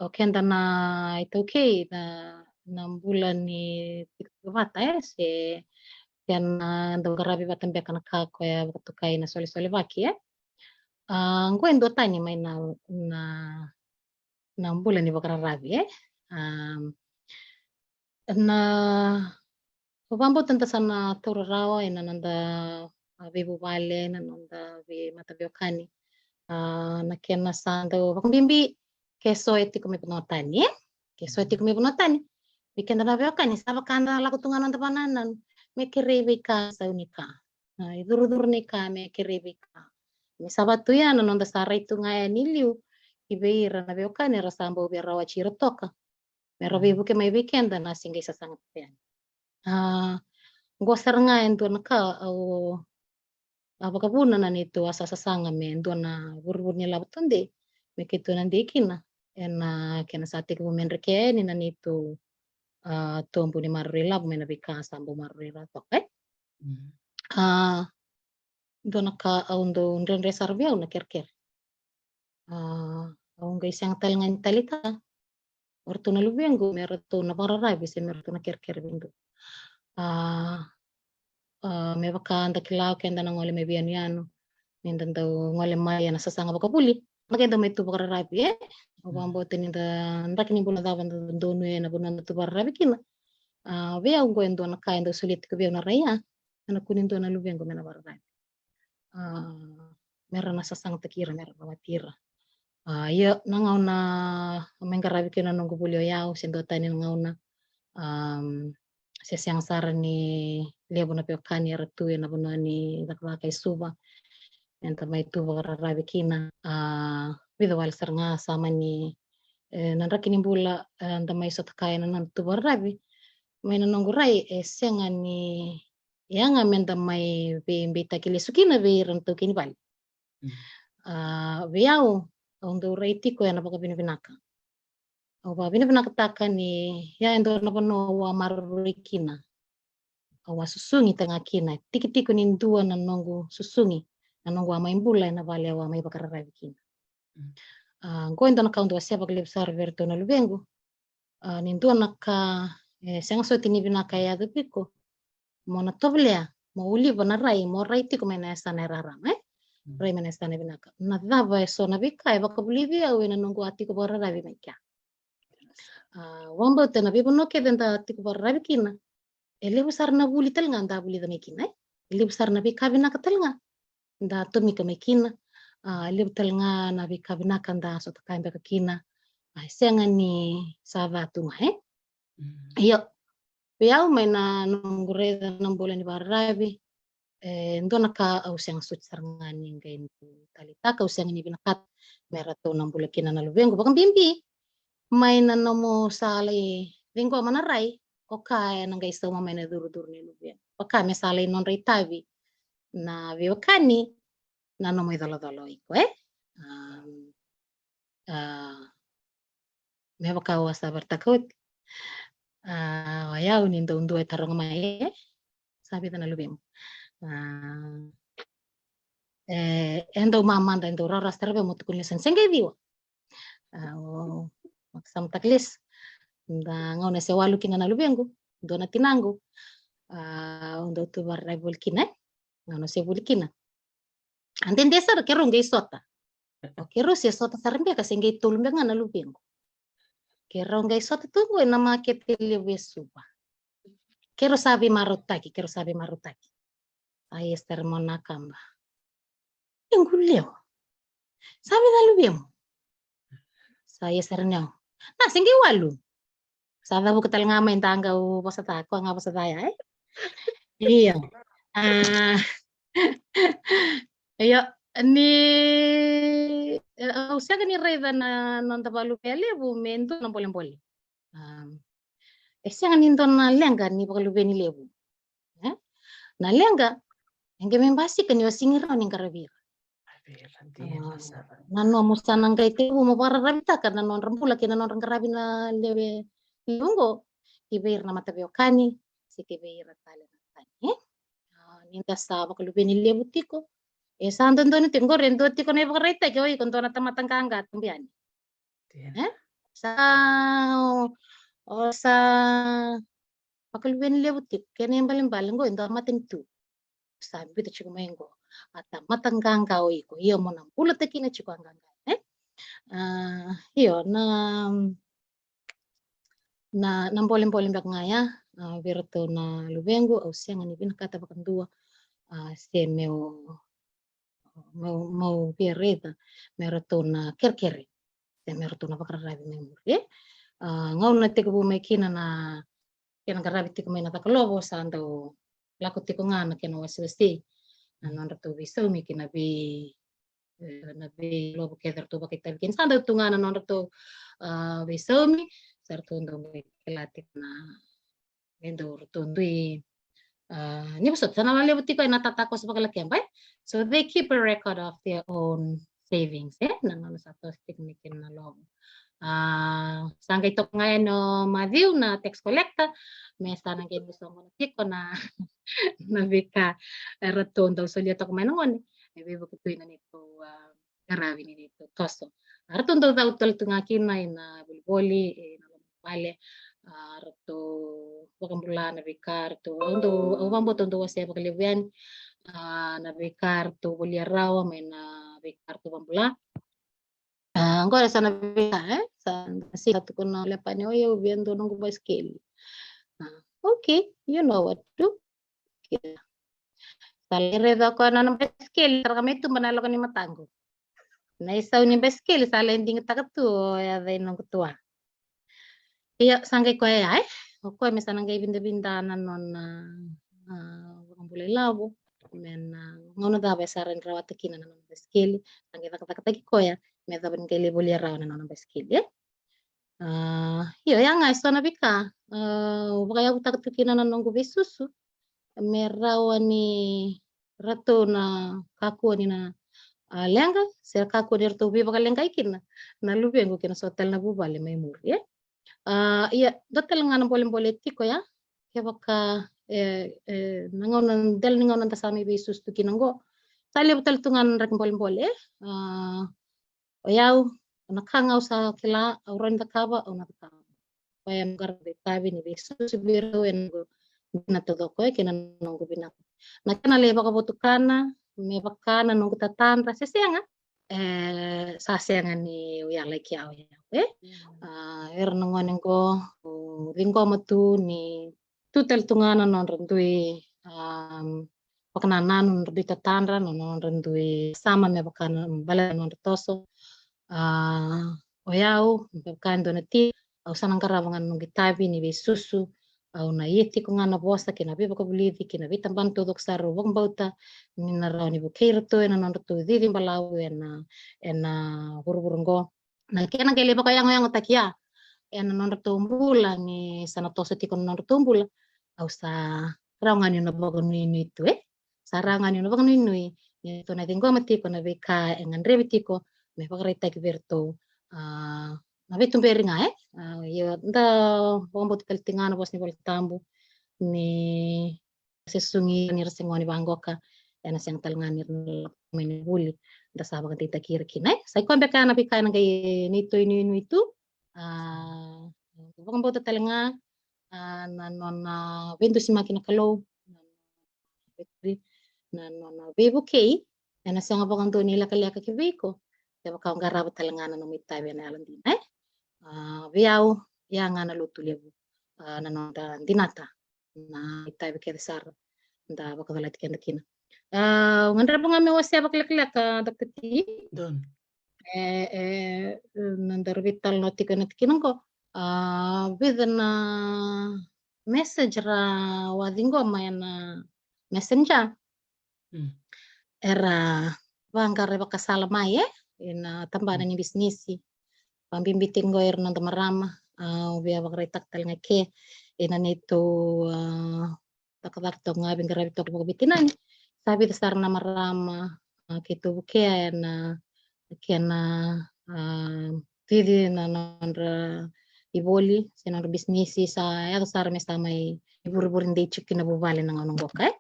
o keda na iTaukei, na, na bula ni tiko vata, e, se, se na dau qaravi vata beka na ka koya vakatokai na solesolevaki, e. A, qo e duatani mai na, na, na bula ni vakararavi, e. A, na, au vakabauta da sa na taura rawa ena noda, a, veivuvale, na noda veimataveiwekani. A, na kena sa dau vakabibi ke so e tiko mai vanua tani, e. Ke so tiko me vanua tani, vei keda na veiwekani sa vaka da lako tu ga na noda vakanananu me kerei veika, sau ni ka, a, icurucuru ni ka me kerei veika. Me sa vaka tu ya na noda sa rai tu ga yani i liu ki vei ira na veiwekani era sa bau via rawati ira toka me ra veivuke mai vei keda na se qai sasaga tu yani. A, qo sara ga e dua na ka au a vakavuna na neitou a sa sasaga me dua na vuruvuru ni lavo tudei me keitou na dei kina ena kena sa tekivu me drekea yani na neitou, a, tobu ni maroroi lavo mai na veika sa bau maroroi ira toka, e. A, dua na ka au dau dredre sara vei au na kerekere. A, au qai sega tale ga ni taleitaka o ratou na luvequ me ratou na vakararavi se me ratou na kerekere vei dou. A, a, me vaka da kila o keda na gole mai veiyanuyanu, ni da dau gole mai ena sasaga vakavuli, na keda mai tu vakararavi, e? Au vakabauta ni da draki ni bula cava da donuya ena vanua da tu vakararavi kina. A, vei au qo e dua na ka e dau solia tiko vei au na rai ya, ena kua ni dua na luvequ me na vakararavi. A, me ra na sasagataki ira, me ra rawati ira. A, ia na gauna mai qaravi kina na noqu vuli o yau, se dua tani na gauna, a, se sega sara ni levu na veiwekani era tu ena vanua ni cakacaka e Suva, eda mai tu vakararavi kina. A, vica wale sara ga sa mani, e, na draki ni bula, e, da mai sota kaya na noda tu vakararavi. Mai na noqu rai, e sega ni yaga me da mai veibeitaki lesu kina vei ira na taukei ni vale. A, vei au, au dau rai tiko ena vakavinavinaka. Au vakavinavinakataka ni ya e dua na vanua au a maroroi kina. Au a susugi tale ga kina, tikitiki ni dua na noqu susugi, na noqu a mai bula ena vale au a mai vakararavi kina. A, qo e dua na ka au dau wasea vakalevu sara vei iratou na luvequ. A, ni dua na ka, e, sega soti ni vinaka e yaco vei iko, mo na tovolea mo uliva na rai, mo rai tiko mai na yasana e rarama, e? Rai mai na yasana e vinaka. Na cava e so na veika e vakavulici au ena noqu a tiko vakararavi mai kea? A, au vakabauta na veivanua kece da tiko vakararavi kina, e levu sara na vuli tale ga da vulica mai kina, e? E levu sara na veika vinaka tale ga da tomika mai kina. A, e levu tale ga na veika vinaka da sota kaya beka kina. A, e sega ni sa ca tu ga, e? Io, vei au mai na noqu raica na bula ni vakararavi, e dua na ka au sega soti sara ga ni qai taleitaka, au sega ni vinakata me ratou na bula kina na luvequ. Vakabibi mai na nomu sa lai ciqoma na rai, o ka ena qai sauma mai na curucuru ni luvequ. Vaka me sa lai nodra itavi na veiwekani na nomu icolacola o iko, e? A, a, me vaka au a sa vakaraitaka oti. A, o yau ni dau dua e taroga mai, e? Sa vica na luvemu? A, e, e dau mamada, e dau rawarawa sara vei au mo tukuna lesu ni se qai ciwa. A, au vakasamataka lesu. Da gauna se walu kina na luvequ, dua na tinaqu. A, au dau tu vakararavi voli kina, e? Gauna se vuli kina. A dede sara keirau qai sota. O keirau se sota sara beka se qai tolu beka ga na luvequ. Keirau qai sota tu qo ena makete levu e Suva. Keirau sa veimarautaki, keirau sa veimarautaki. Sa ia sara mai na kaba. E qu lewa. Sa vica luvemu? Sa ia sara ni au. Na, se qai walu. Sa cavuka tale ga mai da qau vosa ca, koya ga vosa ca ya, e? Io. A, io, ni, e, au sega ni raica na, na noda vakaluvei levu me dua na bolebole. A, e sega ni dua na leqa ni vakaluveni levu. E? Na leqa, e qai mai basika ni o sega ni rawa ni qaravi ira. A, na nomu sa na qai tekivu mo vakararavitaka na nodra bula kei na nodra qaravi na lewe levu qo ki vei ira na mataveiwekani se ki vei ira tale na tani, e? A, ni da sa vakaluveni levu tiko, e sa dodonu tiko qori, e dua tiko na ivakaraitaki, o iko dua na tamata qaqa tu yani. E? Sa, o, o sa vakaluveni levu tiko, kena ibalebale qo e dua matanitu. Sa biuta tiko mai qo, a tamata qaqa o iko, ia mo na bulataki kina tiko a qaqa, e? A, io, na, na, na bolebole beka ga ya, a, vei iratou na luvequ, au sega ni vinakata vakadua, a, se meu, meu, meu via raica me ratou na kerekere se me ratou na vakararavi mai muri, e? A, gauna tekivu mai kina na kena qaravi tiko mai na caka lovo, sa dau lako tiko ga na kena wasewasei na nodratou veisaumi kei na vei, e, na veilovo kece ratou vakaitavi kina. Sa dau tu ga na nodratou, a, veisaumi, sa ratou dau qai kila tiko na, e dau ratou dui, a, ni vosota, sa na levu tiko e na tatakoso vakalakeba, e? So they keep a record of their own savings, e? Na nona sa toso tiko mai kina na lovo. A, sa qai toka ga yani o Matthew na tax collector, me sa na qai ni soqona tiko na, na veika e ratou dau solia toka mai na gone, e veivuke tu ina neitou, a, qaravi ni neitou toso. A, ratou dau cau tale tu ga kina ina volivoli, ina loma ni vale. A, ratou vakabula na veika, ratou, au dau, au vakabauta au dau wasea vakalevu yani, a, na veika ratou volia rawa mai na veika ratou vakabula. A, oqori sa na veika, e? Sa, sa tukuna o Lepani, o yau via dua noqu basikeli. A, okay, you know what to do. Sa lai raica o koya na nona basikeli, sa raka mai tuba na yaloka ni mataqu. Na isau ni basikeli sa lai digitaka tu o yaca i noqu tua. Ia, sa qai koya ya, e? O koya me sa na qai vidavida na nona, a, vakabula ilavo. Me na gauna cava e sa rawa ni rawata kina na nona basikeli, sa qai cakacakataki koya me cava ni qai lai volia rawa na nona basikeli, e? A, io, ya ga e so na veika, a, au vakayavutaka tu kina na noqu veisusu me rawa ni ratou na kakua ni na, a, leqa, se kakua ni ratou veivakaleqai kina na luvequ kei na so tale na vuvale mai muri, e? A, ia, dua tale ga na bolebole tiko ya, kevaka, e, e, na gauna, dela ni gauna da sa mai veisusu tu kina oqo, sa levu tale tu ga na draki bolebole, e? A, o yau, na ka ga au sa kila au rawa ni cakava, au na cakava. Koya e noqu qaravi itavi ni veisusu vei rau ena noqu dina taucoko, e, kei na noqu vinaka. Na kena lai vakavotukana me vaka na noqu tatadra se sega, e, sa sega ni au yala i kea o yau, e. A, era na gone oqo, au ciqoma tu ni tu tale tu ga na nodra dui, am, vakanananu, nodra dui tatadra, na nodra dui sama me vaka na, baleta na nodra toso. A, o yau, me vaka e dua na tina, au sa na qarava ga na noqu itavi ni veisusu, au na ia tiko ga na vosa kei na veivakavulici kei na veitabana taucoko sara au vakabauta ni na rawa ni vukei iratou ena nodratou cici balavu ena, ena vuravura oqo. Na kena qai lai vakayagoyagotaki ya ena nodratou bula, ni sa na toso tiko na nodratou bula, au sa rawa ga niu na vakanuinui tu, e. Sa rawa ga niu na vakanuinui ni ratou na ciqoma tiko na veika e gadrevi tiko me vakaraitaki vei iratou, a, na veituberi ga, e. A, ia, da vakabauta tale tiko ga na vosa ni Vola Tabu ni se sugi ni ra se gone vaqoka, ena sega tale ga ni ra na lako mai na vuli, da sa vakadeitaki ira kina, e. Sa i koya beka na veika ena qai neitou inuinui tu, a, vakabauta tale ga, a, na nona veidusimaki na Kalou, na nona veivukei, ena sega vakadua ni lekaleka ki vei iko kevaka o qarava tale ga na nomu itavi ena yalodina, e. A, vei au, ya ga na lotu levu, a, na noda dinata na itavi kece sara da vakacalati keda kina. A, au gadreva ga meu wasea vakalekaleka, Doctor T. Donu. E, e, na daru veitalanoa tiko ena tikina oqo. A, vica na message ra waciqoma ena Messenger. Mm. Era vaqara vakasala mai, e, ena tabana, mm, ni bisinisi. Vabibi tiko qo ira na noda marama, a, au via vakaraitaka tale ga ke ena neitou, a, cakacaka toka ga, veiqaravi toka vakaveitinani. Sa vica sara na marama, a, keitou vukea ena kena, a, cici na nodra ivoli se nodra bisinisi, sa yaco sara me sa mai ivurevure dei tiko kina vuvale na gauna oqo, e.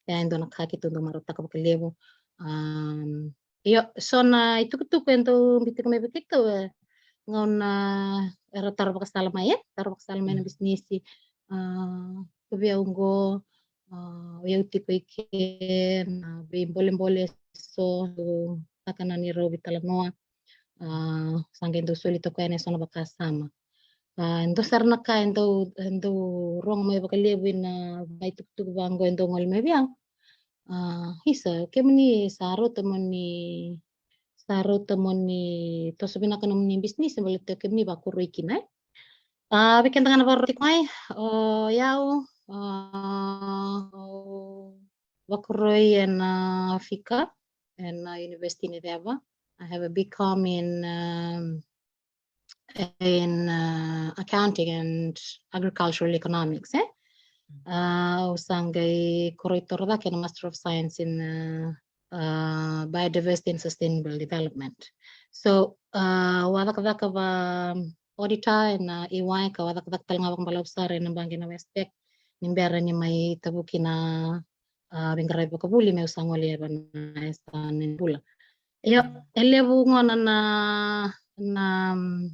E dua na ka keitou dau marautaka vakalevu. Am, io, so na itukutuku e dau biuta mai vei keitou, e, gauna era taro vakasala mai, e, taro vakasala mai na, mm, bisinisi. A, ko vei au oqo, a, o yau tiko i ke, na veibolebole so, saka na neirau veitalanoa. A, sa qai dau soli toka yani eso na vakasama. A, dua sara na ka e dau, e dau rogo mai vakalevu ina itukutuku vaqo e dau gole mai vei au. A, isa, kemuni sa rauta mo ni, sa rauta mo ni toso vinaka nomuni bisinisi, baleta kemuni vakoroi kina, e. A, vei keda ga na vakarorogo tiko mai, o yau, a, vakarorogo ena, a, fika ena, a, University ni Ceva. I have a B Com in, um, in, uh, accounting and agricultural economics, e? A, au sa qai koroi torocake ena Master of Science in, uh, uh, Biodiversity and Sustainable Development. So, a, au a cakacaka vaka auditor ena E Y, kau a cakacaka tale ga vakabalavu sara ena baqe na Westpac ni bera ni mai tavuki na, a, veiqaravi vakavuli meu sa gole ena yasana ni bula. Io, e levu gona na, na, mm,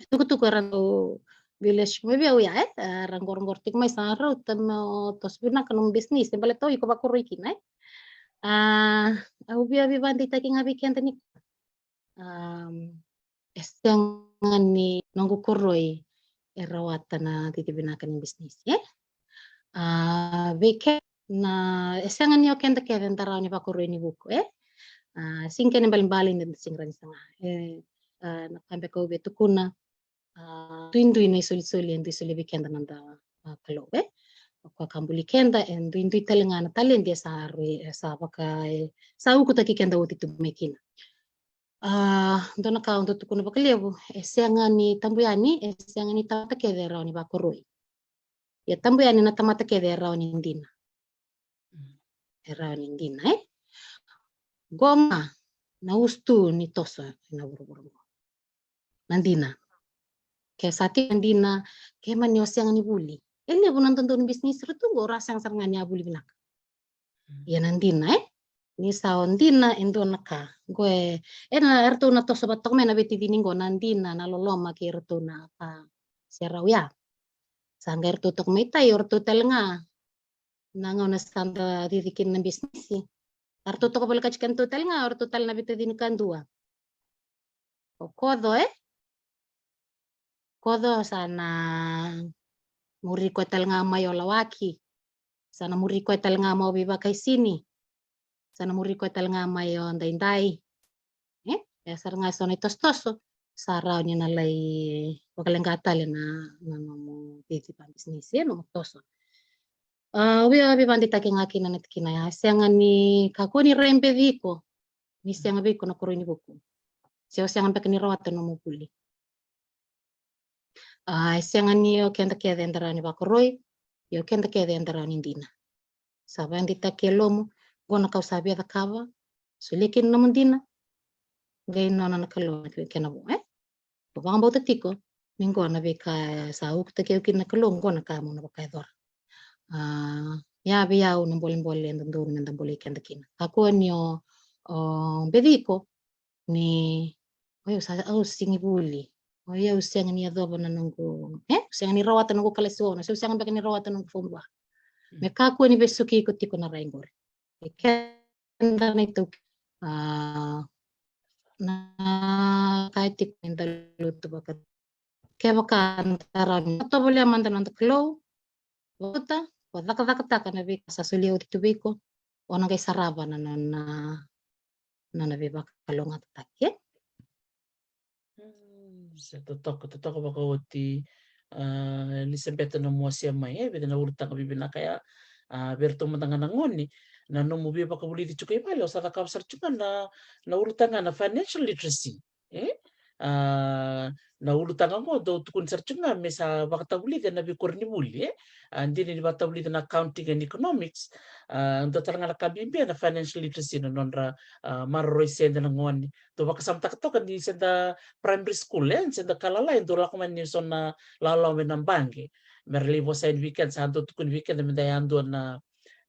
tukutuku era dau village mai vei au ya, e, era qoroqoro tiko mai sa rauta mo toso vinaka nomu business, e baleta o iko vakoroi kina, e. A, au via veivakadeitaki ga vei keda ni, um, e sega ni noqu koroi e rawata na cici vinaka ni business, e. A, vei keda na, e sega ni o keda kece da rawa ni vakoroi ni vuku, e. A, sega ni kena ibalebale ni da sega ni saga, e. A, na ka beka au via tukuna, a, duidui na isolisoli e dui solia vei keda na noda, a, Kalou, e. O koya ka buli keda, e duidui tale ga na taledi e sa rui, e sa vaka, e sa ukutaki keda oti tu mai kina. A, dua na ka au dau tukuna vakalevu, e sega ni tabu yani, e sega ni tamata kece e rawa ni vakoroi. Ia tabu yani na tamata kece e rawa ni dina. E rawa ni dina, e? Qo ga na usutu ni toso ena vuravura qo. Na dina. Ke sa tiko na dina, ke mani o sega ni vuli. E levu na dodonu ni business ra tu qo, ra sega sara ga ni a vuli vinaka. Ia na dina, e? Ni sa o dina e dua na ka. Qo e, e na, eratou na toso vata toka mai na veitacini qo na dina, na loloma kei iratou na ka serau ya. Sa qai ratou toka mai tai, o ratou tale ga na gauna sa da cici kina na bisinisi. Eratou toka volekati kedatou tale ga, o ratou tale na veitacini kadua. O Koco, e? Koco sa na muri koya tale ga mai o Lawaki. Sa na muri koya tale ga mai o Veivakaisini. Sa na muri koya tale ga mai o Daidai. E? E sara ga so na itosotoso sa rawa ni na lai vakaleqa tale na, na nomu cici vakabisinisi, e, nomu toso. A, au via veivakadeitaki ga kina na tikina ya, e sega ni kakua ni rai beci iko ni sega vei iko na koroi ni vuku. Se o sega beka ni rawata nomu vuli. A, e sega ni o keda kece eda rawa ni vakoroi, ia o keda kece eda rawa ni dina. Sa vakadeitaki e lomamu, qo na ka au sa via cakava, solia kina nomu dina, qai nona na Kalou na kena vo, e? Ko vakabauta tiko ni qo na veika sa ukutaki au kina na Kalou, qo na ka mo na vakayacora. A, ia vei au na bolebole e dodonu meda bolei keda kina. Kakua ni o, o beci iko ni, o yau sa, au sega ni vuli, o yau sega ni yacova na noqu, e, au sega ni rawata noqu kalasi ono, se au sega beka ni rawata noqu form one. Me kakua ni vesuki iko tiko na rai qori. E keda na iTaukei, a, na ka e tiko ni da lutu vaka, kevaka da rawa ni tovolea mada na noda Kalou, vota, o cakacakataka na veika sa solia oti tu vei iko, o na qai sarava na nona, na nona veivakalougatataki, e? Mm, se totoka, totoka vakaoti, a, Elisabeta, na nomu wasea mai, e, vica na ulutaga vivinaka ya, a, vei iratou mada ga na gone, na nomu veivakavulici tiko i vale, o sa cakava sara tiko ga na, na ulutaga na financial literacy, e? A, na ulutaga qo dau tukuni sara tiko ga me sa vakatavulici ena veikoronivuli, e? A, dina ni vakatavulici na accounting and economics, a, dua tale ga na ka bibi na financial literacy, na nodra, a, maroroi sede na gone. Dau vakasamataka toka ni se da primary school, e, se da ka lalai, dau lako mai ni so na lalawa mai na baqe. Me ra lai vosa yani vei keda, sa dau tukuni vei keda me da yadua na,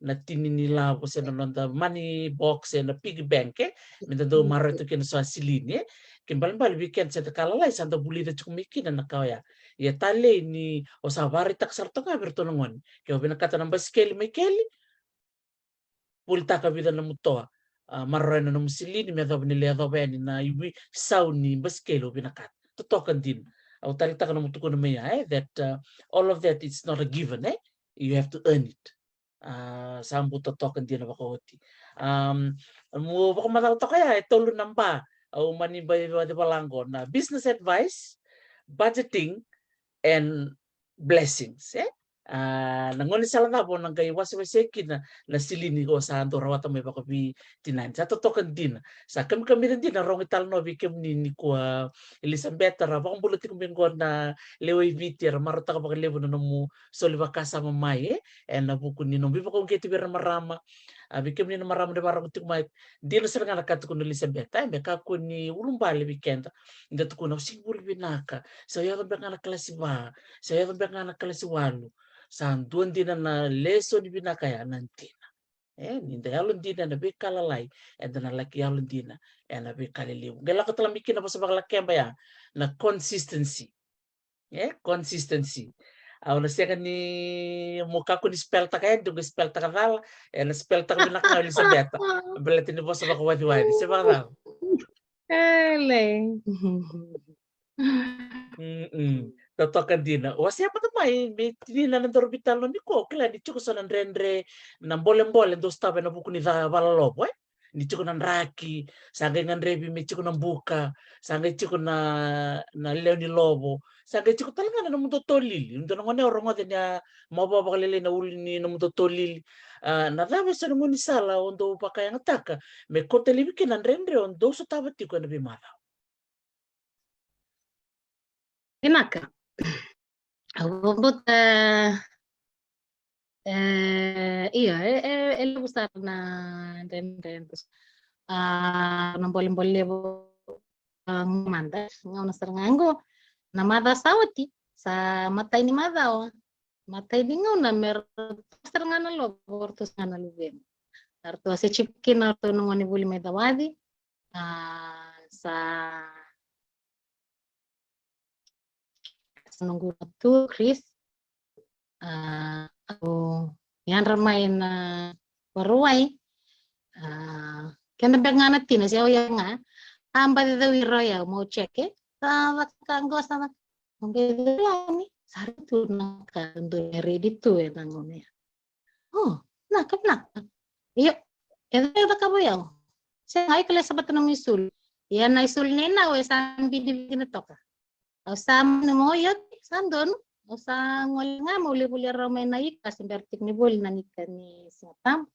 na tini ni lavo se na noda money box, e, na piggy bank, e, me da dau maroroi tu kina so na silini, e. Kena ibalebale vei keda se da ka lalai sa da vulica tiko mai kina na ka oya. Ia talei ni o sa vakaraitaka sara toka vei iratou na gone. Ke o vinakata na basikeli mai keli, volitaka vica na nomu toa, a, maroroya na nomu silini me yacova ni lai yacova yani na ivi, sau ni basikeli o vinakata. Totoka dina. Au taleitaka nomu tukuna mai ya, e, that, uh, all of that is not a given, e? You have to earn it. A, sa bau totoka dina vakaoti. Um, mo vakamacala toka ya e tolu na ba au mani bai vakacivala qo, na business advice, budgeting, and blessings, e? A, na gaunisala cava o na qai wasewasei kina na silini o sa dau rawata mai vakaveitinani? Sa totoka dina. Sa kamikamica dina na rogo italanoa vei kemuni nikua, Elisabeta, ra vakabula tiko mai qo na lewe i Viti, era marautaka vakalevu na nomu soli vakasama mai, e? Ena vuku ni nomu veivakauqeti vei ira na marama. A, vei kemuni na marama ni vakarorogo tiko mai, dina sara ga na ka tukuna o Elisabeta, e, me kakua ni ulubale vei keda. Ni da tukuna, au sega ni vuli vinaka, se au yaco beka ga na kalasi va, se au yaco beka ga na kalasi walu. Sa dua dina na lesoni vinaka ya, na dina. E, ni da yalodina ena veika lalai, eda na laki yalodina ena veika lelevu. Qai lako tale mai kina na vosa vakalakeba ya, na consistency. E, consistency. Au na sega ni, mo kakua ni spell taka yani, dou qai spell taka cala, ena spell taka vinaka ga o Elisabeta. Baleta ni vosa vakawaciwaci, se vakacava? Ele. Mm-mm. Totoka dina. Wasea mada mai, me tinia na nodaru veitalanoa nikua, o kila ni tiko so na dredre, na bolebole dou sotava ena vuku ni ca valalovo, e? Ni tiko na draki, sa qai gadrevi me tiko na buka, sa qai tiko na, na lewe ni lovo, sa qai tiko tale ga na nomudou tolili. Dua na gone au rogoca ni a mavoa vakalailai na ulu ni nomudou tolili. A, na cava eso na gaunisala o dou vakayagataka me kauta laivi kina na dredre o dou sotava tiko ena veimacawa? Vinaka. Au vakabauta, e, io, e, e, e levu sara na dredre, a, na bolebole levu, a, mada, gauna sara ga qo, na macawa sa oti, sa matai ni macawa, matai ni gauna me ratou sara ga na lovo, o ratou sara ga na luvemu. Ratou a se tiko kina, ratou na gone vuli mai Cawaci, a, sa, sa noqu tu, Chris, a, au yadra mai na Vakarauwai, a, keda beka ga na tina, se au ya ga, a, baci cau ira o yau, mau check, e, sa caka qo, sa caka, au qai cau yani, sa rai tu na ka, dou me ready tu ena gauna ya. O, vinaka, vinaka. Io, e cava e cakava o yau? Sega, au kila sa vata nomu isulu. Ia na isulu nei nau e sa bidi vidi na toka. Au sa mani mo, io, sa donu. Au sa gole ga mo lai volia rawa mai na ika, se bera tiko ni voli na ika ni Sigatabu.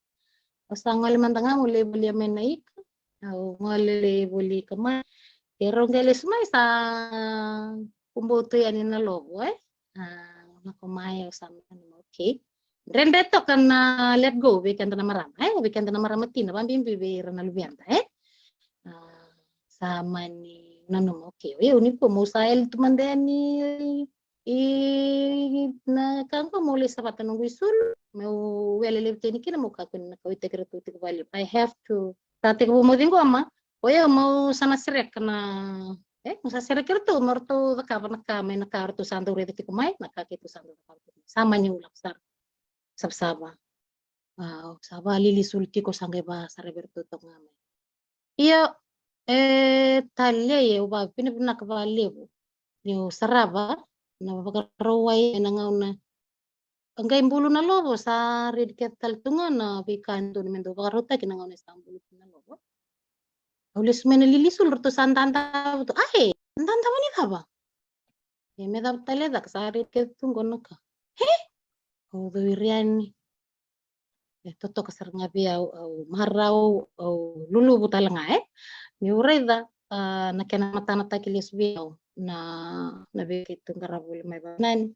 Au sa gole mada ga mo lai volia mai na ika. Au gole lai voli ika mai. E rau qai lesu mai sa kubou tu yani na lovo, e? A, lako mai au sa mani mo, okay. Dredre toka na let go vei keda na marama, e? Vei keda na marama tina, vabibi vei ira na luveda, e? A, sa mani nanuma, okay. O yau nikua mo sa yali tu mada yani i na ka qo mo lai savata noqu isulu, meu wele levu teni kina mo kakua ni na kauaitaki iratou tiko vakalevu. I have to. Sa tekivu mo ciqoma, o yau mo sa na sereka na, e, mo sa sereka iratou, mo ratou cakava na ka mai na ka ratou sa dau raica tiko mai, na ka keitou sa dau cakava tiko mai. Sa mani ulako sara. Savasava. A, au sa vakalili isulu tiko, sa qai vasara vei iratou toka ga mai. Ia, e, talei, au vavinavinaka vakalevu niu sarava na Vakarauwai ena gauna a qai bulu na lovo, sa ready kece tale tu ga na veika e dodonu me dau vakarautaki na gauna e sa bulu kina na lovo. Au lesu mai na lili isulu, ratou sa dadava tu. Ai, dadava ni cava? E, me cava tale e caka, sa ready kece tu qo na ka. He? Au cau ira yani. E totoka sara ga vei au, au marau, au luluvu tale ga, e. Meu raica, a, na kena matanataki lesu vei au na, na veika keitou qarava voli mai vakanani.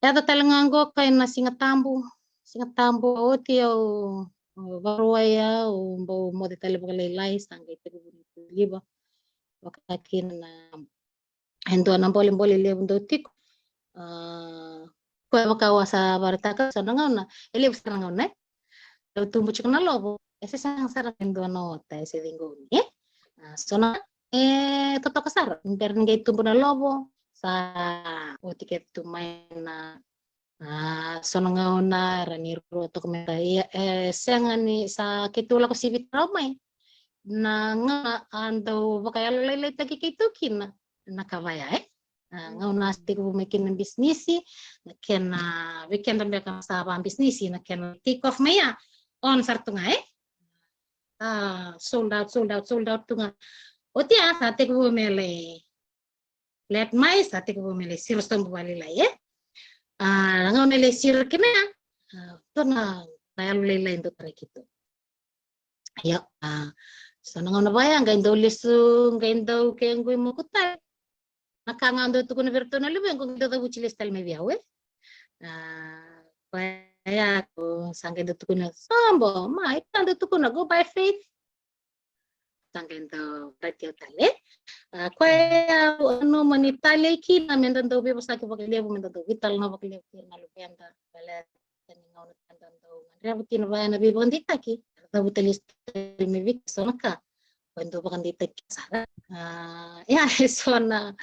Yaco tale ga qo ka ina Sigatabu, Sigatabu oti au, au Vakarauwai, au bau moce tale vakalailai, sa qai tekivu ni liva. Vaka kina na e dua na bolebole levu dau tiko. A, koya vaka au a sa vakaraitaka, so na gauna e levu sara na gauna, e, dau tubu tiko na lovo, e se sega sara e dua na ota e se ciqomi, e. A, so na, e totoka sara ni bera ni qai tubu na lovo, sa oti kece tu mai na, a, so na gauna era ni rua toka mai, ia, e sega ni sa keitou lako sivita rawa mai. Na gauna a dau vakayalolailaitaki keitou kina na ka vaya, e. A, gauna a sa tekivu mai kina na bisinisi, na kena, vei keda beka sa vakabisinisi, na kena take off mai ya, on sara tu ga, e. A, sold out, sold out, sold out tu ga. Oti ya sa tekivu me lai Let mai sa tekivu me lai siro sobu vakalailai, e? A, na gauna e lai siro kina, a, dua na, na yalo lailai dau tarai keitou. Io, a, so na gauna vaya qai dau lesu, qai dau ke qu i moku tale. Na ka ga dau tukuna vei iratou na luvequ qai dau cavuti lesu tale mai vei au, e? A, koya ko sa qai dau tukuna sobo, ma, e ka dau tukuna go by faith. Sa qai dau rati au tale. A, koya au nanuma ni talei kina me da dau veivosaki vakalevu, me da dau veitalanoa vakalevu kei na luveda. Baleta ni gauna ka da dau gadreva kina vaya na veivakadeitaki, cavuta lesu tale mai vei keitou so na ka. Koya dau vakadeitaki sara. A, ia, e so na,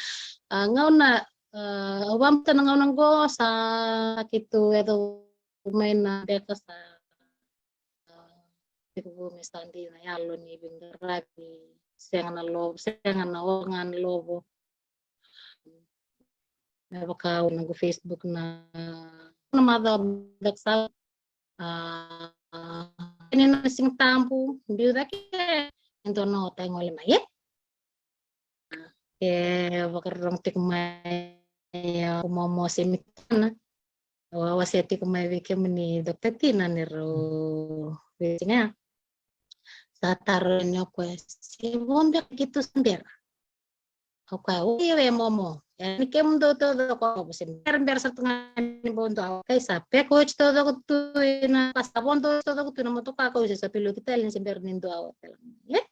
a, gauna, a, au vakabauta na gauna qo sa keitou yaco mai na beka sa, a, tekivu me sa dei na yalo ni veiqaravi, sega na lovo, sega na oga na lovo. Me vaka au noqu Facebook na, na macawa beka sa, a, ni na Siga Tabu, biu cake e dua na ota e gole mai, e? E vakarorogo tiko mai, a, o Momo se Mitana. Au a wasea tiko mai vei kemuni Doctor Tina ni rau vei siga ya. Sa taro yani o koya, se vo beka keitou sa bera? O koya, oi, oi, e Momo. E ni kemudou taucoko, se berabera sara tu ga ni bau dua. O koya sa peka oti taucoko tu ina, sa vodo oti taucoko tu na motoka, o koya se sa piloki tale ni se bera ni dua awa tale ga. E?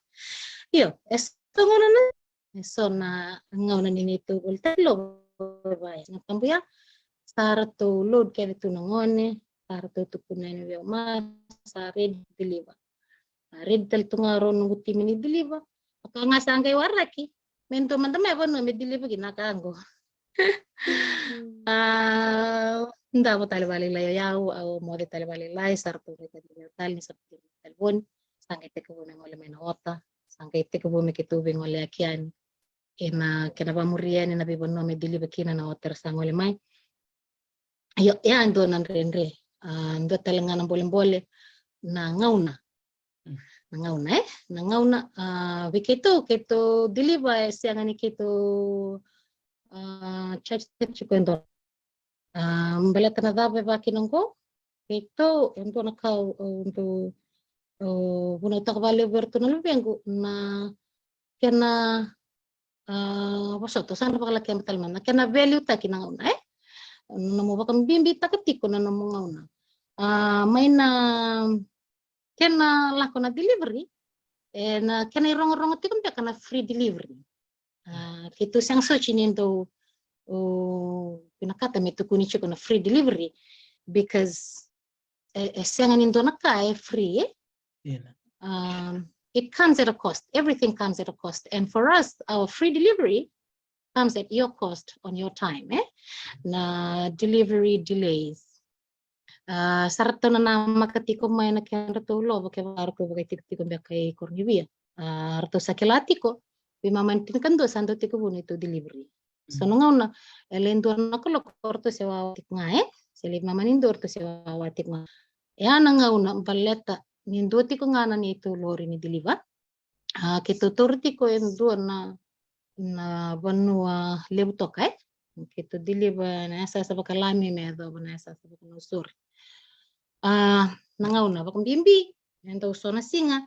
Io, e so gauna na, e so na gauna ni neitou voli tale lovo e vaya. Na tabu ya, sa ratou load kece tu na gone, sa ratou tukuna yani vei au, ma, sa ready deliver. Sa ready tale tu ga rau noqu timi ni deliver. Vaka ga sa qai waraki me dua mada mai vanua me deliver kina na ka qo. A, davo tale vakalailai o yau, au moce tale vakalailai, sa ratou rai tale tale ni sa ratou tale voni, sa qai tekivu me gole mai na ota, sa qai tekivu me keitou veigoleyaki yani. Ena kena vamuri yani na veivanua me deliver kina na ota era sa gole mai. Io, ia e dua na dredre, a, dua tale ga na bolebole, na gauna. Mm. Na gauna, e? Na gauna, a, vei keitou, keitou deliver e sega ni keitou, a, charge tiko e dua. A, baleta na cava e vaka kina qo, keitou, e dua na ka au, au dau, au vunautaka vakalevu vei iratou na luvequ, na kena, a, vosota, au sa na vakalakeba tale mada, na kena value-taki na gauna, e? Na nomu vakabibitaka tiko na nomu gauna. A, mai na kena lako na delivery, e, na kena irogorogo tiko beka na free delivery. A, keitou sega soti ni dau, o, vinakata me tukuni tiko na free delivery, because e, e sega ni dua na ka e free, e? Ina. Um, it comes at a cost. Everything comes at a cost. And for us, our free delivery comes at your cost on your time, e? Na delivery delays. A, sa ratou nanamaka tiko mai na kedratou lovo kevaka ratou vakaitikotiko beka i Koronivia. A, ratou sa kila tiko, veimama ni tinikadua sa dau tekivu neitou delivery. So na gauna e lai dua na kaloko o ratou se wawa tiko ga, e? Se lai veimama ni dua o ratou se wawa tiko ga. E a na gauna baleta ni dua tiko ga na neitou lori ni deliver. A, keitou taura tiko e dua na, na vanua levu toka, e? Keitou deliver na yasayasa vakaLami me yacova na yasayasa vakaNausori. A, na gauna vakabibi e dau so na siga,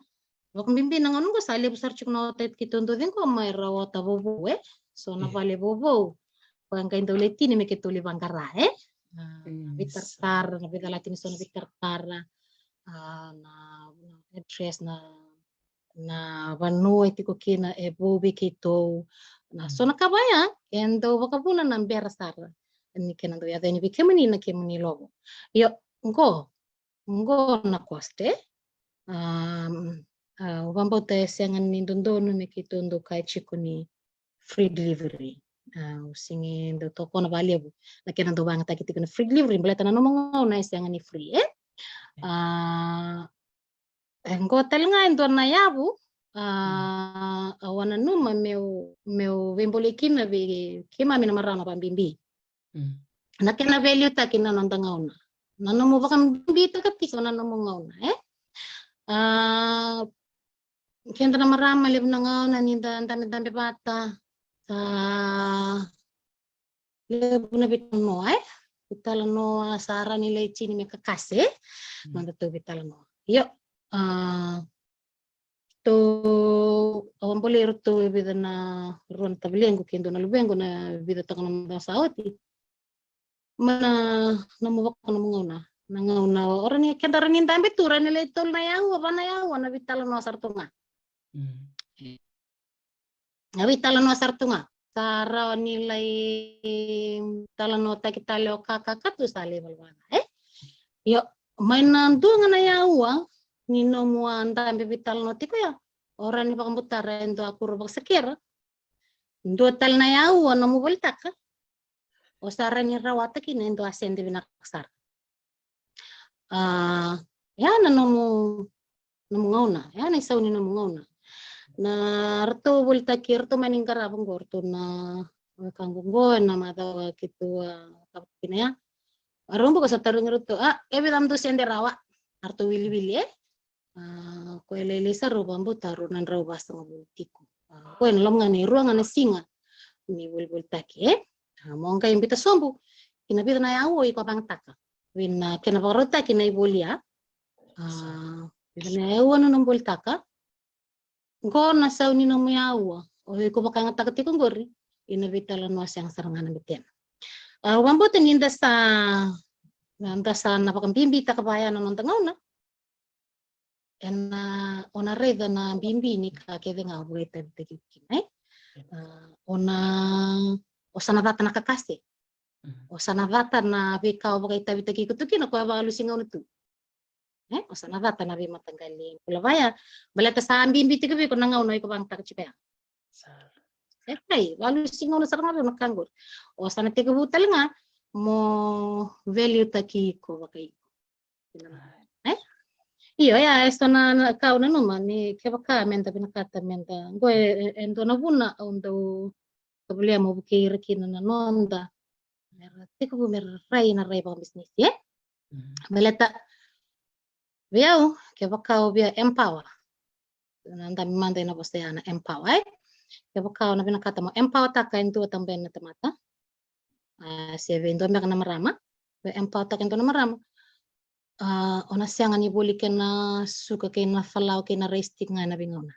vakabibi na gauna qo sa levu sara tiko na ota keitou dau ciqoma era ota vovou, e? So na vale vovou. Koya qai dau lai tini me keitou lai vaqara, e? A, na veitaratara, na veicalati ni so na veitaratara, a, na, na address, na, na vanua e tiko kina e vou vei keitou. Na so na ka vaya e dau vakavuna na bera sara ni kena dau yaco yani vei kemuni na kemuni lovo. Io, qo, qo na cost, e? A, a, au vakabauta e sega ni dodonu me keitou dau kaya tiko ni free delivery. A, au sega ni dau tokona vakalevu na kena dau vakayagataki tiko na free delivery, baleta na nomu gauna e sega ni free, e? A, e qo tale ga e dua na yavu, a, au a nanuma meu, meu veibolei kina vei keimami na marama vakabibi. Mm. Na kena value-taki na noda gauna. Na nomu vakabibitaka tiko na nomu gauna, e? A, keda na marama levu na gauna ni da dabedabe vata, Sa levu na veitalanoa, e? Veitalanoa sa rawa ni lai tini me kakase, e? Noda tou veitalanoa. Io, a, tou, au a bolei iratou e vica na rua na tavalequ kei dua na luvequ na vica toka na macawa sa oti. Mai na, na nomu vaka, na nomu gauna. Na gauna, o rawa ni, keda rawa ni dabe tu, rawa ni lai tolu na aua, va na aua na veitalanoa sara tu ga. Na veitalanoa sara tu ga. Sa rawa ni lai talanoataki tale o kakaka tu sa lai valavala, e? Io, mai na dua ga na aua ni nomu a dabe veitalanoa tiko ya, o rawa ni vakabutara e dua kuro vakasakera. Dua tale na aua nomu volitaka, o sa rawa ni rawata kina e dua sede vinaka sara. A, ya na nomu, nomu gauna, ya na isau ni nomu gauna. Na ratou volitaki, ratou mai ni qarava qo, ratou na wekaqu qo, na macawa keitou a cava kina ya. A rau buka sa tarogi ratou, a, e vica dou sede rawa? A ratou wiliwili, e? A, ko e lailai sara, au vakabauta rau na drau vasagavulu tiko. A, ko e na loma ga ni rua ga na siga ni volivolitaki, e? A, mo qai biuta sobu ki na vica na aua iko a vagataka. Vei na kena vakarautaki na ivoli ya. A, vica na aua na nomu volitaka. Qo na sau ni nomu aua. O iko vakayagataka tiko qori ina veitalanoa sega sara ga na betena. A, au vakabauta ni da sa, da sa na vakabibitaka vaya na noda gauna. Ena, o na raica na bibi ni ka kece ga o vakaitavitaki iko kina, e? A, o na, o sa na cata na kakase. O sa na cata na veika o vakaitavitaki iko tu kina, ko e vakalusi gauna tu. E, o sa na cata na veimataqali bula vaya. Baleta sa bibi tiko vei iko na gauna iko vagataka tiko ya. Sa. E kai, vakalusi gauna sara ga vei na ka qori. O sa na tekivu tale ga mo value taki iko vakaiko. E? Io, ya, e so na, na ka au nanuma ni kevaka meda vinakata meda. Qo e, e, e dua na vuna au dau tovolea mo vukei ira kina na noda. Mera tekivu, mera rai na rai vakabisinisi, e? Baleta vei au, kevaka o via empower. Na dabe mada ena vosa ya na empower, e? Kevaka o na vinakata mo empower taka e dua tabana na tamata. A, se vei dua beka na marama. Vei empower taka e dua na marama. A, o na sega ni voli kei na suka kei na falao kei na rice tiko ga ena veigauna.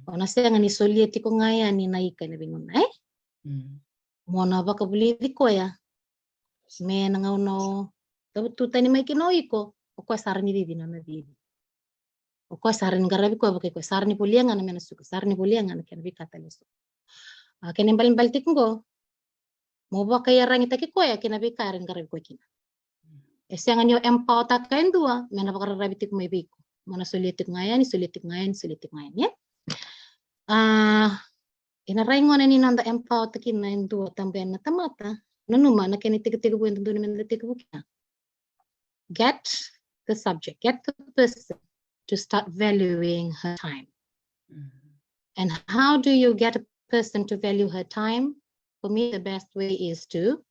O na sega ni solia tiko ga yani na ika ena veigauna, e? Mo na vakavulici koya me na gauna o cavutu tani mai kina o iko, o koya sara ni cici na nona cici. O koya sara ni qaravi koya, vakaiko sara ni volia ga na me na suka, sara ni volia ga na kena veika tale eso. A, kena ibalebale tiko qo, mo vakaiyaragitaki koya kei na veika era ni qaravi koya kina. E sega ni o empower taka e dua me na vakararavi tiko mai vei iko. Mo na solia tiko ga yani, solia tiko ga yani, solia tiko ga yani, e? A, ena rai gona ni noda empower taki na e dua tabana na tamata. Nanuma na kena itekitekivu e dodonu meda tekivu kina. Get the subject, get the person to start valuing her time. And how do you get a person to value her time? For me, the best way is to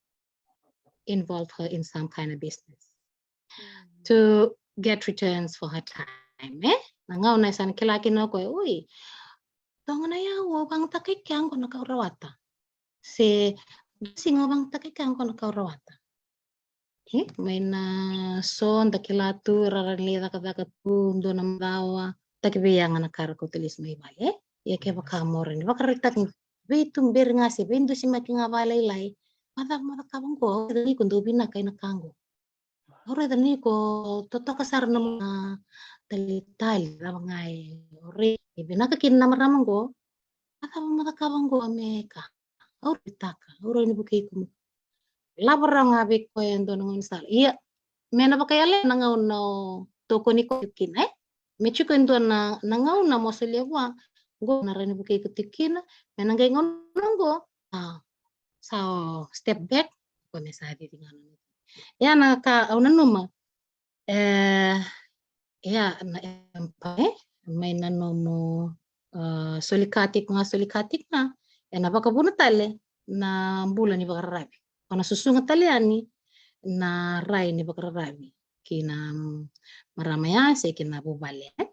involve her in some kind of business to get returns for her time, e? Na gauna e sa na kila kina o koya, oi, toka ga na yau au vagataka i kea qo na ka au rawata. Se, siga au vagataka i kea qo na ka au rawata. E, mai na so da kila tu, rara ni lai cakacaka tu, dua na macawa, taki vei yaga na ka ra kauta lesu mai vale, e? Ia kevaka mo rawa ni vakaraitaka, veituberi ga se veidusimaki ga vakalailai. Macava mo cakava qo, au raica ni ko dau vinaka ena ka qo. Au raica ni ko totoka sara na nomu talitali, cava ga e, au raica ni vinaka kina na marama qo. Macava mo cakava qo me ka. Au raitaka, au rawa ni vukei iko. Lavo rawa ga vei koya e dua na gaunisala. Ia, me na vakayalai na gauna o tokoni koya kina, e? Me tiko e dua na, na gauna mo solia vua, qo na rawa ni vukei iko tiko kina, me na qai gauna qo, a, sa o step back, ko me sa cici ga na. Ia na ka au nanuma, e, ia na empower, e, mai na nomu, a, soli ka tiko ga, soli ka tiko ga, ena vakavuna tale na bula ni vakararavi. O na susuga tale yani na rai ni vakararavi ki na, mm, marama ya se ki na vuvale, e?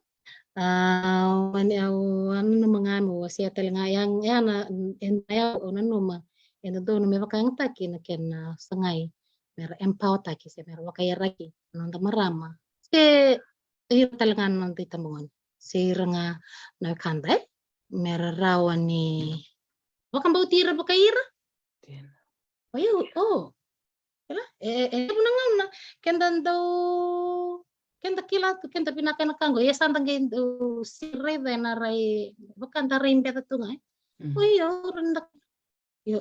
A, mani au a nanuma ga meu wasea tale ga ya, ya na, e na yau au nanuma e dodonu me vakayagataki na kena sagai me ra empower-taki se me ra vakaiyaraki na noda marama se ira tale ga na noda itabagone se ira ga na wekada, e, me ra rawa ni vakabauti ira vakaira. Dina. O io, o. Kila, e, e, e levu na gauna keda dau, keda kila tu, keda vinaka ena ka qo, ia sa da qai dau siraica ena rai, vaka da rai beca tu ga, e. Mm. O io, ira na, io.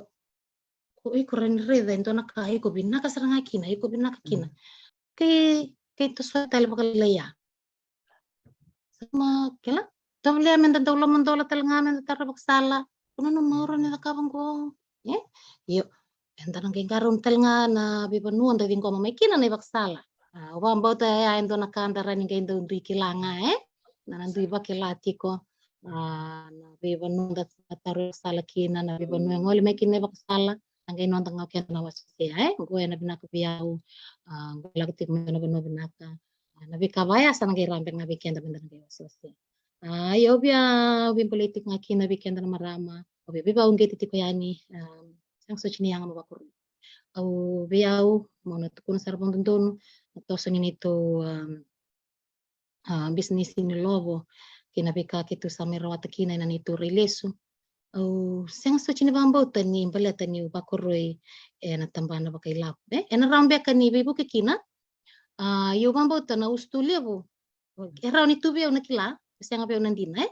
Ko iko rai ni raica e dua na ka iko vinaka sara ga kina, iko vinaka kina. Mm. Kei, kei toso tale vakalailai ya. Sa ma, kila, tovolea me da dau lomadola tale ga me da tara vakasala. Ko na, na mauro ni cakava qo, e? Io, eda na qai qarauna tale ga na veivanua da ciqoma mai kina na ivakasala. A, au vakabauta ya e dua na ka da rawa ni qai dau dui kila ga, e? Na, na dui vakila tiko, a, na veivanua da tara vakasala kina, na veivanua e gole mai kina na ivakasala. Na qai noda ga o keda na wasewase, e? Qo ena vinaka vei au, a, qo lako tiko mai na vanua vinaka. A, na veika vaya sa na qai rawa beka ga vei keda me da na qai wasewase. A, ia au via, au via bolei tiko ga kina vei keda na marama, au via veivakauqeti tiko yani, a, sega soti ni yaga mo vakarua. Au vei au, meu na tukuna sara vakadodonu na toso ni neitou, a, a, bisinisi ni lovo kei na veika keitou sa mai rawata kina ena neitou rai lesu. Au sega soti ni vakabauta ni baleta niu vakaroi ena tabana vakailavo, e? Ena rawa beka ni veivuke kina. A, ia au vakabauta na usutu levu e rawa ni tu vei au na kila, e sega vei au na dina, e?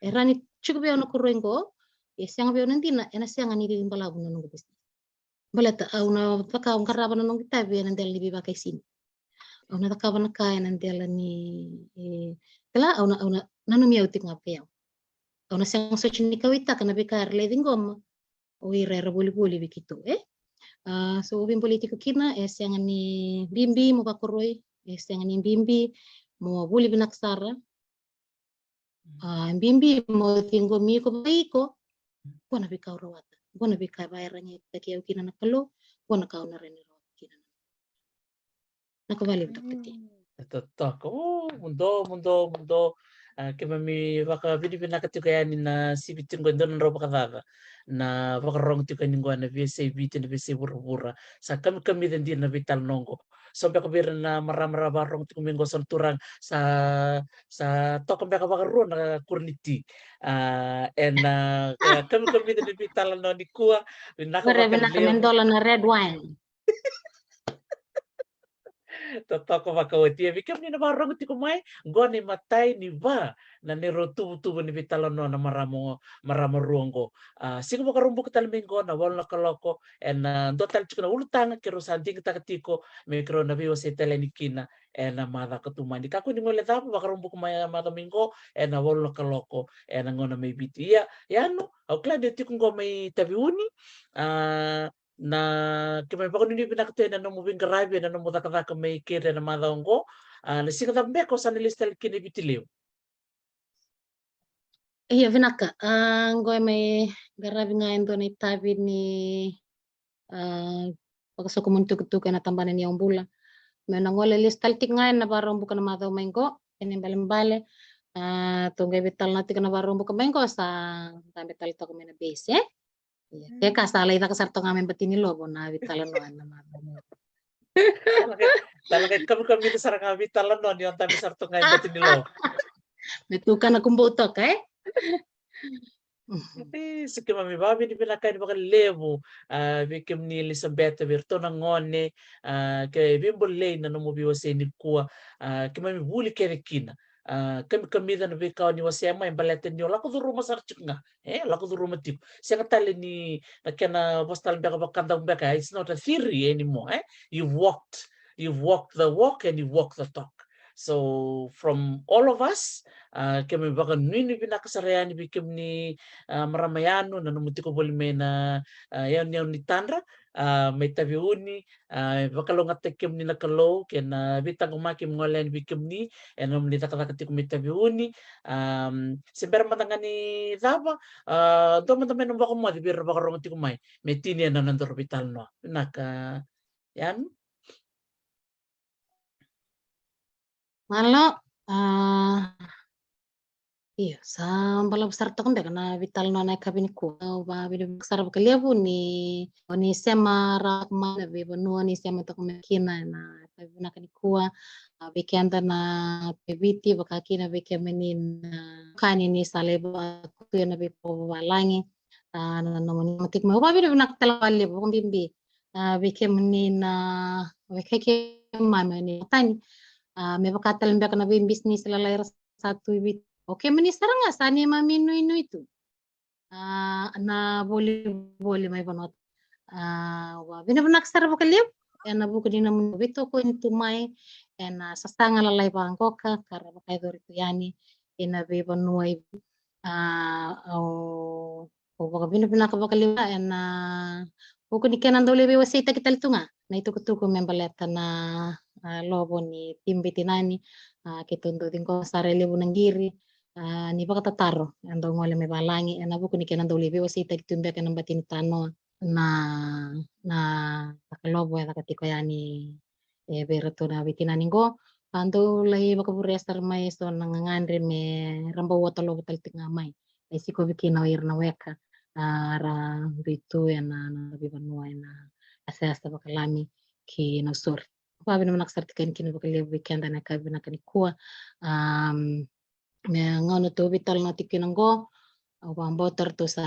E rawa ni tiko vei au na koroi qo, e sega vei au na dina, ena sega ni cici balavu na noqu bisinisi. Baleta au na cakava, qarava na noqu itavi ena dela ni veivakaisini. Au na cakava na ka ena dela ni, e, kila, au na, au na nanumi au tiko ga vakaiyau. Au na sega soti ni kauaitaka na veika era lai ciqoma o ira era volivoli vei keitou, e? A, so au veibolei tiko kina, e sega ni bibi mo vakaroi, e sega ni bibi mo vuli vinaka sara. A, bibi mo ciqomi iko vakaiko. Qo na veika au rawata, qo na veika e vakaiyaragitaki au kina na Kalou, qo na ka au na rawa ni rawata kina. Vinaka vakalevu, Doctor T. Mm, e totoka. O, muduo, muduo, muduo. A, keimami vakavinavinaka tiko yani na sivi tiko qo e dua na drau vakacaca na vakarorogo tiko yani qo ena veiyasai Viti, na veiyasai vuravura. Sa kamikamica dina na veitalanoa qo. So beka vei ira na marama ra vakarorogo tiko mai qo, so na turaga, sa, sa toka beka vakarua na kura ni ti. A, ena, a, kamikamica ni veitalanoa nikua. Vinaka vakalevu. Vinaka me dola na red wine. Totoka vakaoti. Ia vei kemuni na vakarorogo tiko mai, qo na imatai ni va na neirau tuvatuva ni veitalanoa na marama, marama rua qo. A, siga Vakaraubuka tale mai qo na walu na kaloko, ena dua tale tiko na ulutaga keirau sa digitaka tiko me keirau na veiwasei tale yani kina ena macawa ka tu mai. Ni kakua ni guilecava, Vakaraubuka mai, macawa mai qo, ena walu na kaloko ena gauna mai Viti. Ia, Yanu, au kila ni o tiko qo mai Taveuni, a, na, keimami vakanuinui vinaka tu ena nomu veiqaravi ena nomu cakacaka mai keri ena macawa oqo. A, na siga cava beka o sa na lesu tale kina i Viti Levu? Ia, vinaka. A, qo e mai qaravi ga e dua na itavi ni, a, vakasokomuni tukutuku ena tabana ni yaubula. Meu na gole lesu tale tiko ga ena Vakaraubuka na macawa mai qo, kena ibalebale, a, tou qai veitalanoa tiko na Vakaraubuka mai qo, sa dabe tale toka mai na base, e? Ia, ke ka sa lai caka sara toka ga mai Batinilovo na veitalanoa na macawa mai qo. Sa na qai, sa na qai kamikamica sara ga veitalanoa ni o dabe sara toka ga i Batinilovo. Me tukana kubou toka, e? E, sa keimami vakavinavinaka yani vakalevu, a, vei kemuni Elisabeta, vei iratou na gone, a, ke veibolei na nomu veiwasei nikua, a, keimami vuli kece kina. A, kamikamica na veika o ni wasea mai baleta ni o lako curuma sara tiko ga. E, lako curuma tiko. Sega tale ni na kena vosa tale beka vakadau beka, it's not a theory anymore, e? You've walked, you've walked the walk and you walk the talk. So from all of us, a, keimami vakanuinui vinaka sara yani vei kemuni, a, marama Yanu, na nomu tiko voli mai na, a, yanuyanu ni Tadra, a, mai Taveuni, a, vakalougatataki kemuni na Kalou, kei na veitaqomaki me gole yani vei kemuni ena nomuni cakacaka tiko mai Taveuni. A, se bera mada ga ni cava, a, dua mada mai nomu vakamoce vei ira vakarorogo tiko mai me tinia na nodaru veitalanoa. Vinaka, Yanu. Malo, a, Io, sa balavu sara toka beka na veitalanoa ena yakavi nikua. Au vakavinavinaka sara vakalevu ni o ni sema rawa mai na veivanua ni sema toka mai kina ena yakavi vinaka nikua. A, vei keda na Viti, vaka kina vei kemuni na kani ni sa lai vakutu ena veikoro vavalagi. A, na nomuni tiko mai, au vakavinavinaka tale vakalevu, vakabibi. A, vei kemuni na, vei kei keimami ni tani. A, me vaka tale beka na veibisinisi lalai era sa tu i Viti. O kemuni sara ga sa neimami inuinui tu. A, na volivoli mai vanua. A, au vakavinavinaka sara vakalevu ena vuku ni nomuni veitokoni tu mai ena sasaga lalai vaqoka ka ra vakayacori tu yani ena veivanua i, a, au Au vakavinavinaka vakalevu ena vuku ni kena dau lai veiwaseitaki tale tu ga na itukutuku me baleta na, a, lovo ni Timu Viti Nani. A, keitou dau ciqoma sara e levu na qiri, a, ni vakatataro e dau gole mai valagi ena vuku ni kena dau lai veiwaseitaki tu beka ena bati ni tanoa na, na caka lovo e caka tiko yani e vei iratou na veitinani qo. A, dau lai vakavurea sara mai eso na gagadre me ra bau ota lovo tale tiko ga mai. E sikovi kina o ira na weka, a, ra dui tu ena, na veivanua ena yasayasa vakalami ki Nausori. Vakavinavinaka sara tiko yani kina vakalevu vei keda ena yakavi vinaka nikua. Am, me gauna tou veitalanoa tiko kina qo, au vakabauta ratou sa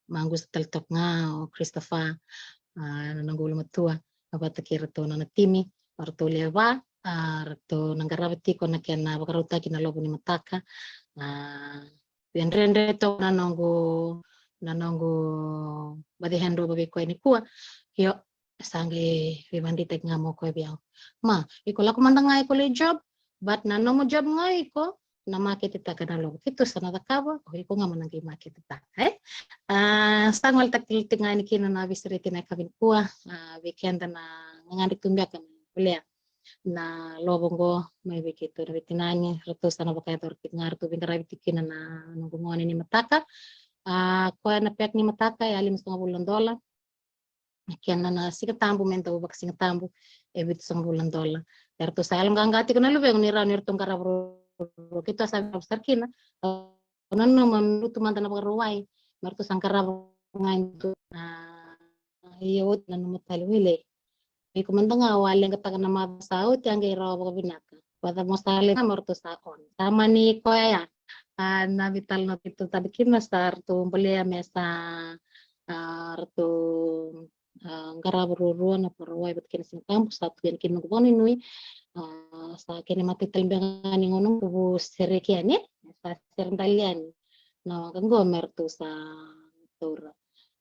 maqusa tale toka ga o Christopher, a, na noqu ulumatua, vata kei ratou na nona timi, o ratou lewe va, a, ratou na qarava tiko na kena vakarautaki na lovo ni mataka. A, e dredre toka na noqu, na noqu baci hand over vei koya nikua. Io, sa qai veivakadeitaki ga mai o koya vei au. Ma, iko lako mada ga iko lai job, but na nomu job ga iko na maketetaka na lovo. Keitou sa na cakava, o iko ga mo na qai maketetaka, e? A, sa gole tale tiko ga yani kina na veisureti ena yakavi nikua, a, vei keda na gagadre tu beka me bolea na lovo qo mai vei keitou na veitinani, ratou sa na vakayacora tiko ga, ratou veiqaravi tiko kina na noqu gone ni mataka. A, koya na pack ni mataka e limasagavulu na dola. Na kena na Siga Tabu me dau vakaSiga Tabu e vitusagavulu na dola. Eratou sa yaloqaqa tiko na luvequ ni rawa ni ratou qarava ruarua, keitou sa qarava sara kina. Au nanuma me lutu mada na Vakarauwai me ratou sa qarava ga e dua na, ia oti nanuma tale, wele. Iko mada ga o a leqataka na macawa sa oti a qai rawa vakavinaka. Vata mo sa leqa me ratou sa on. Sa mani koya ya. A, na veitalanoa keitou tale kina sa ratou bolea me sa, a, ratou, a, qarava ruarua na Vakarauwai vata kei na Siga Tabu, sa tu yani kina noqu vakanuinui. A, sa kena imatai tale beka ga ni gauna qo vu sereki yani, sa sere dali yani na waqa qo me ratou sa taura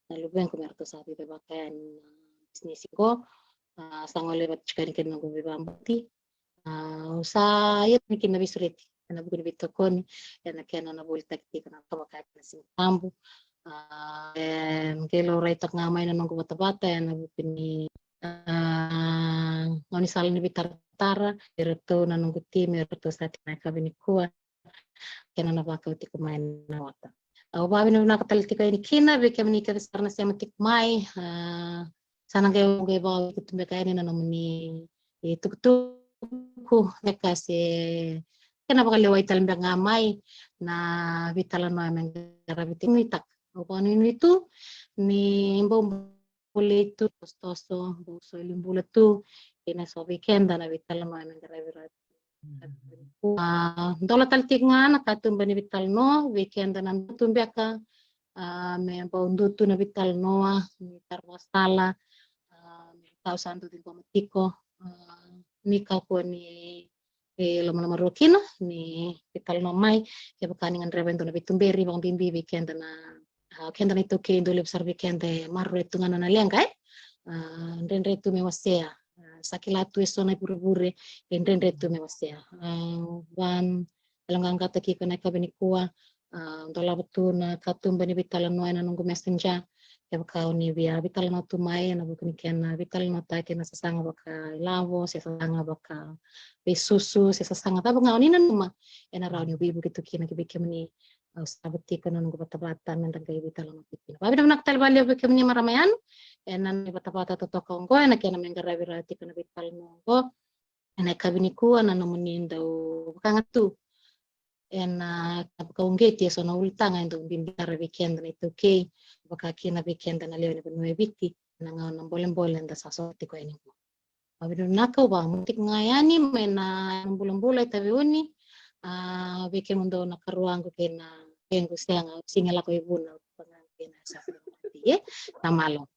na luvequ me ratou sa cicivaka yani na bisinisi qo. A, sa gole vata tiko yani kina noqu veivakabauti. A, au sa ia tiko kina na veisureti ena vuku ni veitokoni ena kena na volitaki tiko na vakavakayaki na Siga Tabu. A, e qai laurai toka ga mai na noqu vatavata ena vuku ni, a, gaunisala ni veitaratara, iratou na noqu timi, iratou sa tiko ena yakavi nikua. Kena na vakau tiko mai na ota. Au vakavinavinaka tale tiko yani kina vei kemuni kece sara na sema tiko mai. A, sa na qai, qai vakau tiko beka yani na nomuni itukutuku, beka se kena vakalewai tale beka ga mai na veitalanoa me qaravi tiko, nuitaka. Au vakanuinui tu ni bau bolei tu, tosotoso, bau soli bula tu, kei na so vei keda na veitalanoa me qaravi rawa. A, dola tale tiko ga na katuba ni veitalanoa vei keda na dau tu beka, a, me bau dua tu na veitalanoa ni tara vakasala, a, me tau sa dau ciqoma tiko, a, ni kakua ni, e, lomalomarua kina ni veitalanoa mai, kevaka ni gadreva e dua na veituberi, vakabibi vei keda na, a, keda na iTaukei, dau levu sara vei keda e maroroya tu ga na nona leqa, e? A, dredre tu me wasea. A, sa kila tu eso na ivurevure, e dredre tu me wasea. A, van, yaloqaqataki iko ena yakavi nikua, a, dolava tu na katuba ni veitalanoa ena noqu Messenger, kevaka o ni via veitalanoa tu mai ena vuku ni kena veitalanoataki na sasaga vakailavo, se sasaga vakaveisusu, se sasaga cava ga o ni nanuma ena rawa ni veivuke tu kina ki vei kemuni. Au sa vakatikina na noqu vatavata me da qai veitalanoa tiko kina. Vakavinavinaka tale vakalevu vei kemuni marama yani ena noda vatavata totoka oqo ena kena me qaravi rawa tiko na veitalanoa oqo. Ena yakavi nikua na nomuni dau vakayaga tu ena, ah, vakauqeti eso na ulutaga e dau bibi sara vei keda na iTaukei, vaka kina vei keda na lewe ni vanua e Viti, ena gauna bolebole eda sa sota tiko yani qo. Vakavinavinaka, au vakamuti tiko ga yani mai na bulabula e Taveuni, ah, vei kemudou na karuaqu kei na kequ, sega, sega lako i Vuna, au vaka ga kei na sa, e, sa malo.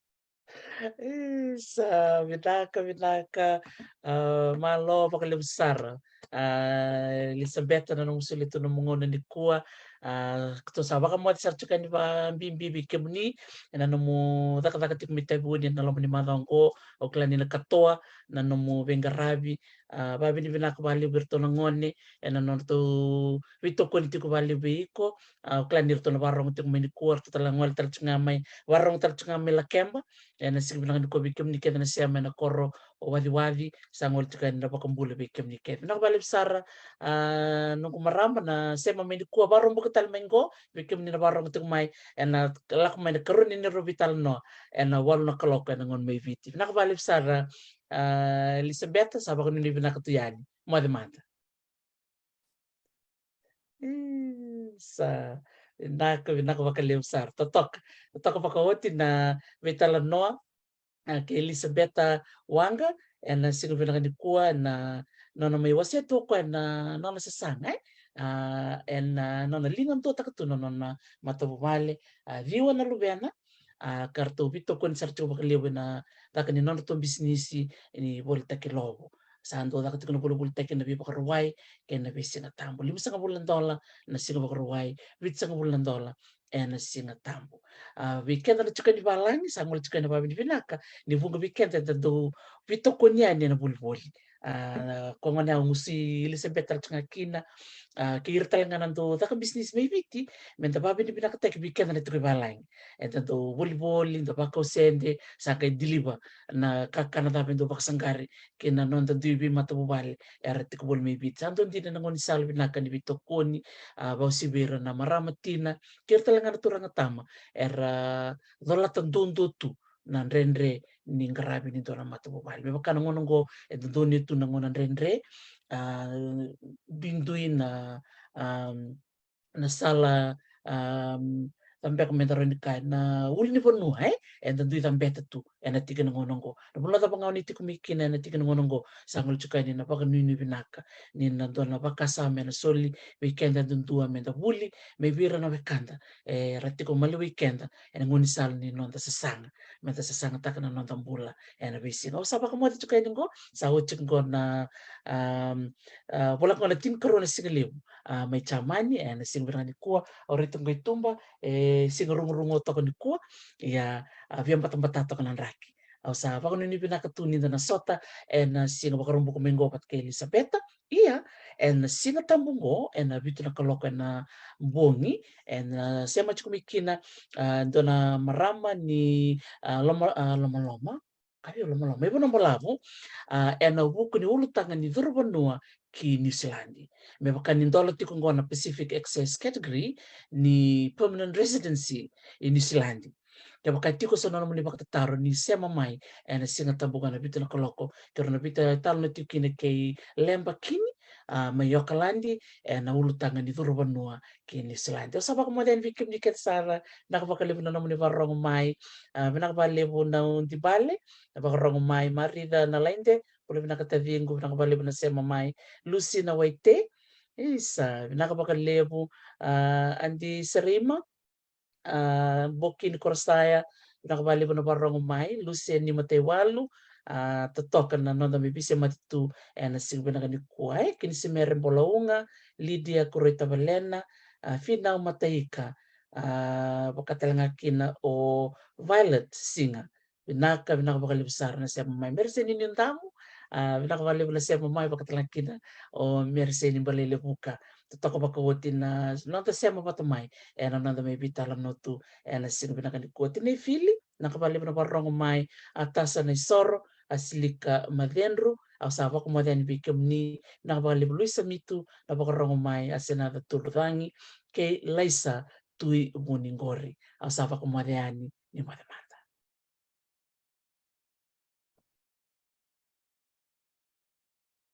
Isa, vinaka, vinaka. Ah, malo vakalevu sara. Ah, Elisabeta, na nomu solia tu nomu gauna nikua. Ah, keitou sa vakamoce sara tiko yani vakabibi vei kemuni ena nomu cakacaka tiko mai Taveuni ena loma ni macawa oqo. Au kila ni na katoa na nomu veiqaravi. Ah, vakavinavinaka vakalevu vei iratou na gone ena nodratou veitokoni tiko vakalevu vei iko. Ah, au kila ni ratou na vakarorogo tiko mai nikua, ratou tale na gole tale tiko ga mai, vakarorogo tale tiko ga mai Lakeba. Ena siga vinaka nikua vei kemuni kece na sema ena koro o Waciwaci, sa gole tiko yani na vakabula vei kemuni kece. Vinaka vakalevu sara, ah, noqu marama na sema mai nikua, vakarobuka tale mai qo vei kemuni na vakarorogo tiko mai, ena lako mai na karua ni neirau veitalanoa ena walu na kaloko ena gauna mai Viti. Vinaka vakalevu sara, ah, Elisabeta, sa vakanuinui vinaka tu yani. Moce mada. Isa, vinaka, vinaka vakalevu sara. Totoka, totoka vakaoti na veitalanoa, ah, kei Elisabeta Waqa ena siga vinaka nikua, ena nona mai wasea tu o koya na nona sasaga, e? Ah, ena nona ligaduataka tu na nona matavuvale, ah, ciwa na luvena, ah, ka ratou veitokoni sara tiko vakalevu ena caka ni nodratou bisinisi ni volitaki lovo. Sa dau caka tiko na volivolitaki ena Veivakarauwai kei na Veisiga Tabu. Limasagavulu na dola na Siga Vakarauwai, vitusagavulu na dola ena Siga Tabu. Ah, vei keda na tiko yani valagi, sa gole tiko yani, vakavinavinaka ni vuqa vei keda eda dau veitokoni yani ena volivoli. Ah, ko gona au gusu i Elisabeta tale tiko ga kina, ah, kei ira tale ga na dau caka bisinisi mai Viti, meda vakavinavinakataki vei keda na tiko i valagi. Eda dau volivoli, dau vakau sede, sa qai deliver na kakana cava e dau vakasaqari kei na noda dui veimatavuvale era tiko voli mai Viti. Sa dau dina na gaunisala vinaka ni veitokoni, ah, vakauasivi vei ira na marama tina kei ira tale ga na turaga tama era colata duadua tu na dredre ni qaravi ni dua na matavuvale. Me vaka na gauna oqo e dodonu tu na gauna dredre, ah, duidui na, ah, na sala, ah, cava beka meda rawa ni kaya, na ulunivanua, e? Eda dui cabeta tu ena tiki ni gauna oqo. Na vanua cava ga o ni tiko mai kina ena tiki ni gauna oqo, sa gole tiko yani na vakanuinui vinaka ni na dua na vakasama ena soli vei keda duadua meda vuli mai vei ira na wekada era tiko maliwai keda ena gaunisala ni noda sasaga, meda sasagataka na noda bula ena veisiga. Au sa vakamoce tiko yani qo, sa oti tiko qo na, ah, ah, voleka qo na tinikarua na sigalevu, ah, mai Jamani ena siga vinaka nikua. Au rai tiko qo i tuba, e siga Rugurugua toka nikua, ia, ah, via batabata toka na draki. Au sa vakanuinui vinaka tu nida na sota ena siga Vakaraubuka mai qo vata kei Elisabeta. Ia, ena Siga Tabu oqo, ena vitu na kaloko ena bogi, ena sema tiko mai kina, ah, dua na marama ni, ah, Loma, ah, Lomaloma, kaya Lomaloma, mai Vanuabalavu, ah, ena vuku ni ulutaga ni curu vanua ki Niusiladi. Me vaka ni dola tiko qo na Pacific Access Category ni permanent residency i Niusiladi. Kevaka tiko so na nomuni vakatataro, ni sema mai ena Siga Tabu qo ena vitu na kaloko, keirau na veitalanoa tiko kina kei Leba Kini, ah, mai Okaladi, ena ulutaga ni curu vanua ki Niusiladi. Au sa vakamoce yani vei kemuni kece sara, vinaka vakalevu na nomuni vakarorogo mai, ah, vinaka vakalevu na Udibale, na vakarorogo mai, Marica Nalaide, bula vinaka taciqu, vinaka vakalevu na sema mai, Lucy Nawaite, isa, vinaka vakalevu, ah, Adi Serima, ah, Bokini Korosaya, vinaka vakalevu na vakarorogo mai, Lucy Nimataiwalu, ah, totoka na noda mai veisemati tu ena siga vinaka nikua, e, kei ni Simere Bolauga, Lydia Kuroi Tavalena, ah, Finau Mataika, ah, vaka tale ga kina o Violet Siga. Vinaka, vinaka vakalevu sara na sema mai. Mereseni Niudamu, ah, vinaka vakalevu na sema mai, vaka tale ga kina o Mereseni Balailevuka. Totoka vakaoti na noda sema vata mai ena noda mai veitalanoa tu ena siga vinaka nikua. Tinai Fili, vinaka vakalevu na vakarorogo mai, a Tasa Naisoro, a Silika Macedru, au sa vakamoce yani vei kemuni, vinaka vakalevu Luisa Mitu, na vakarorogo mai, a Senaca Tulucagi, kei Laisa Tui Vuniqori. Au sa vakamoce yani, ni moce mada.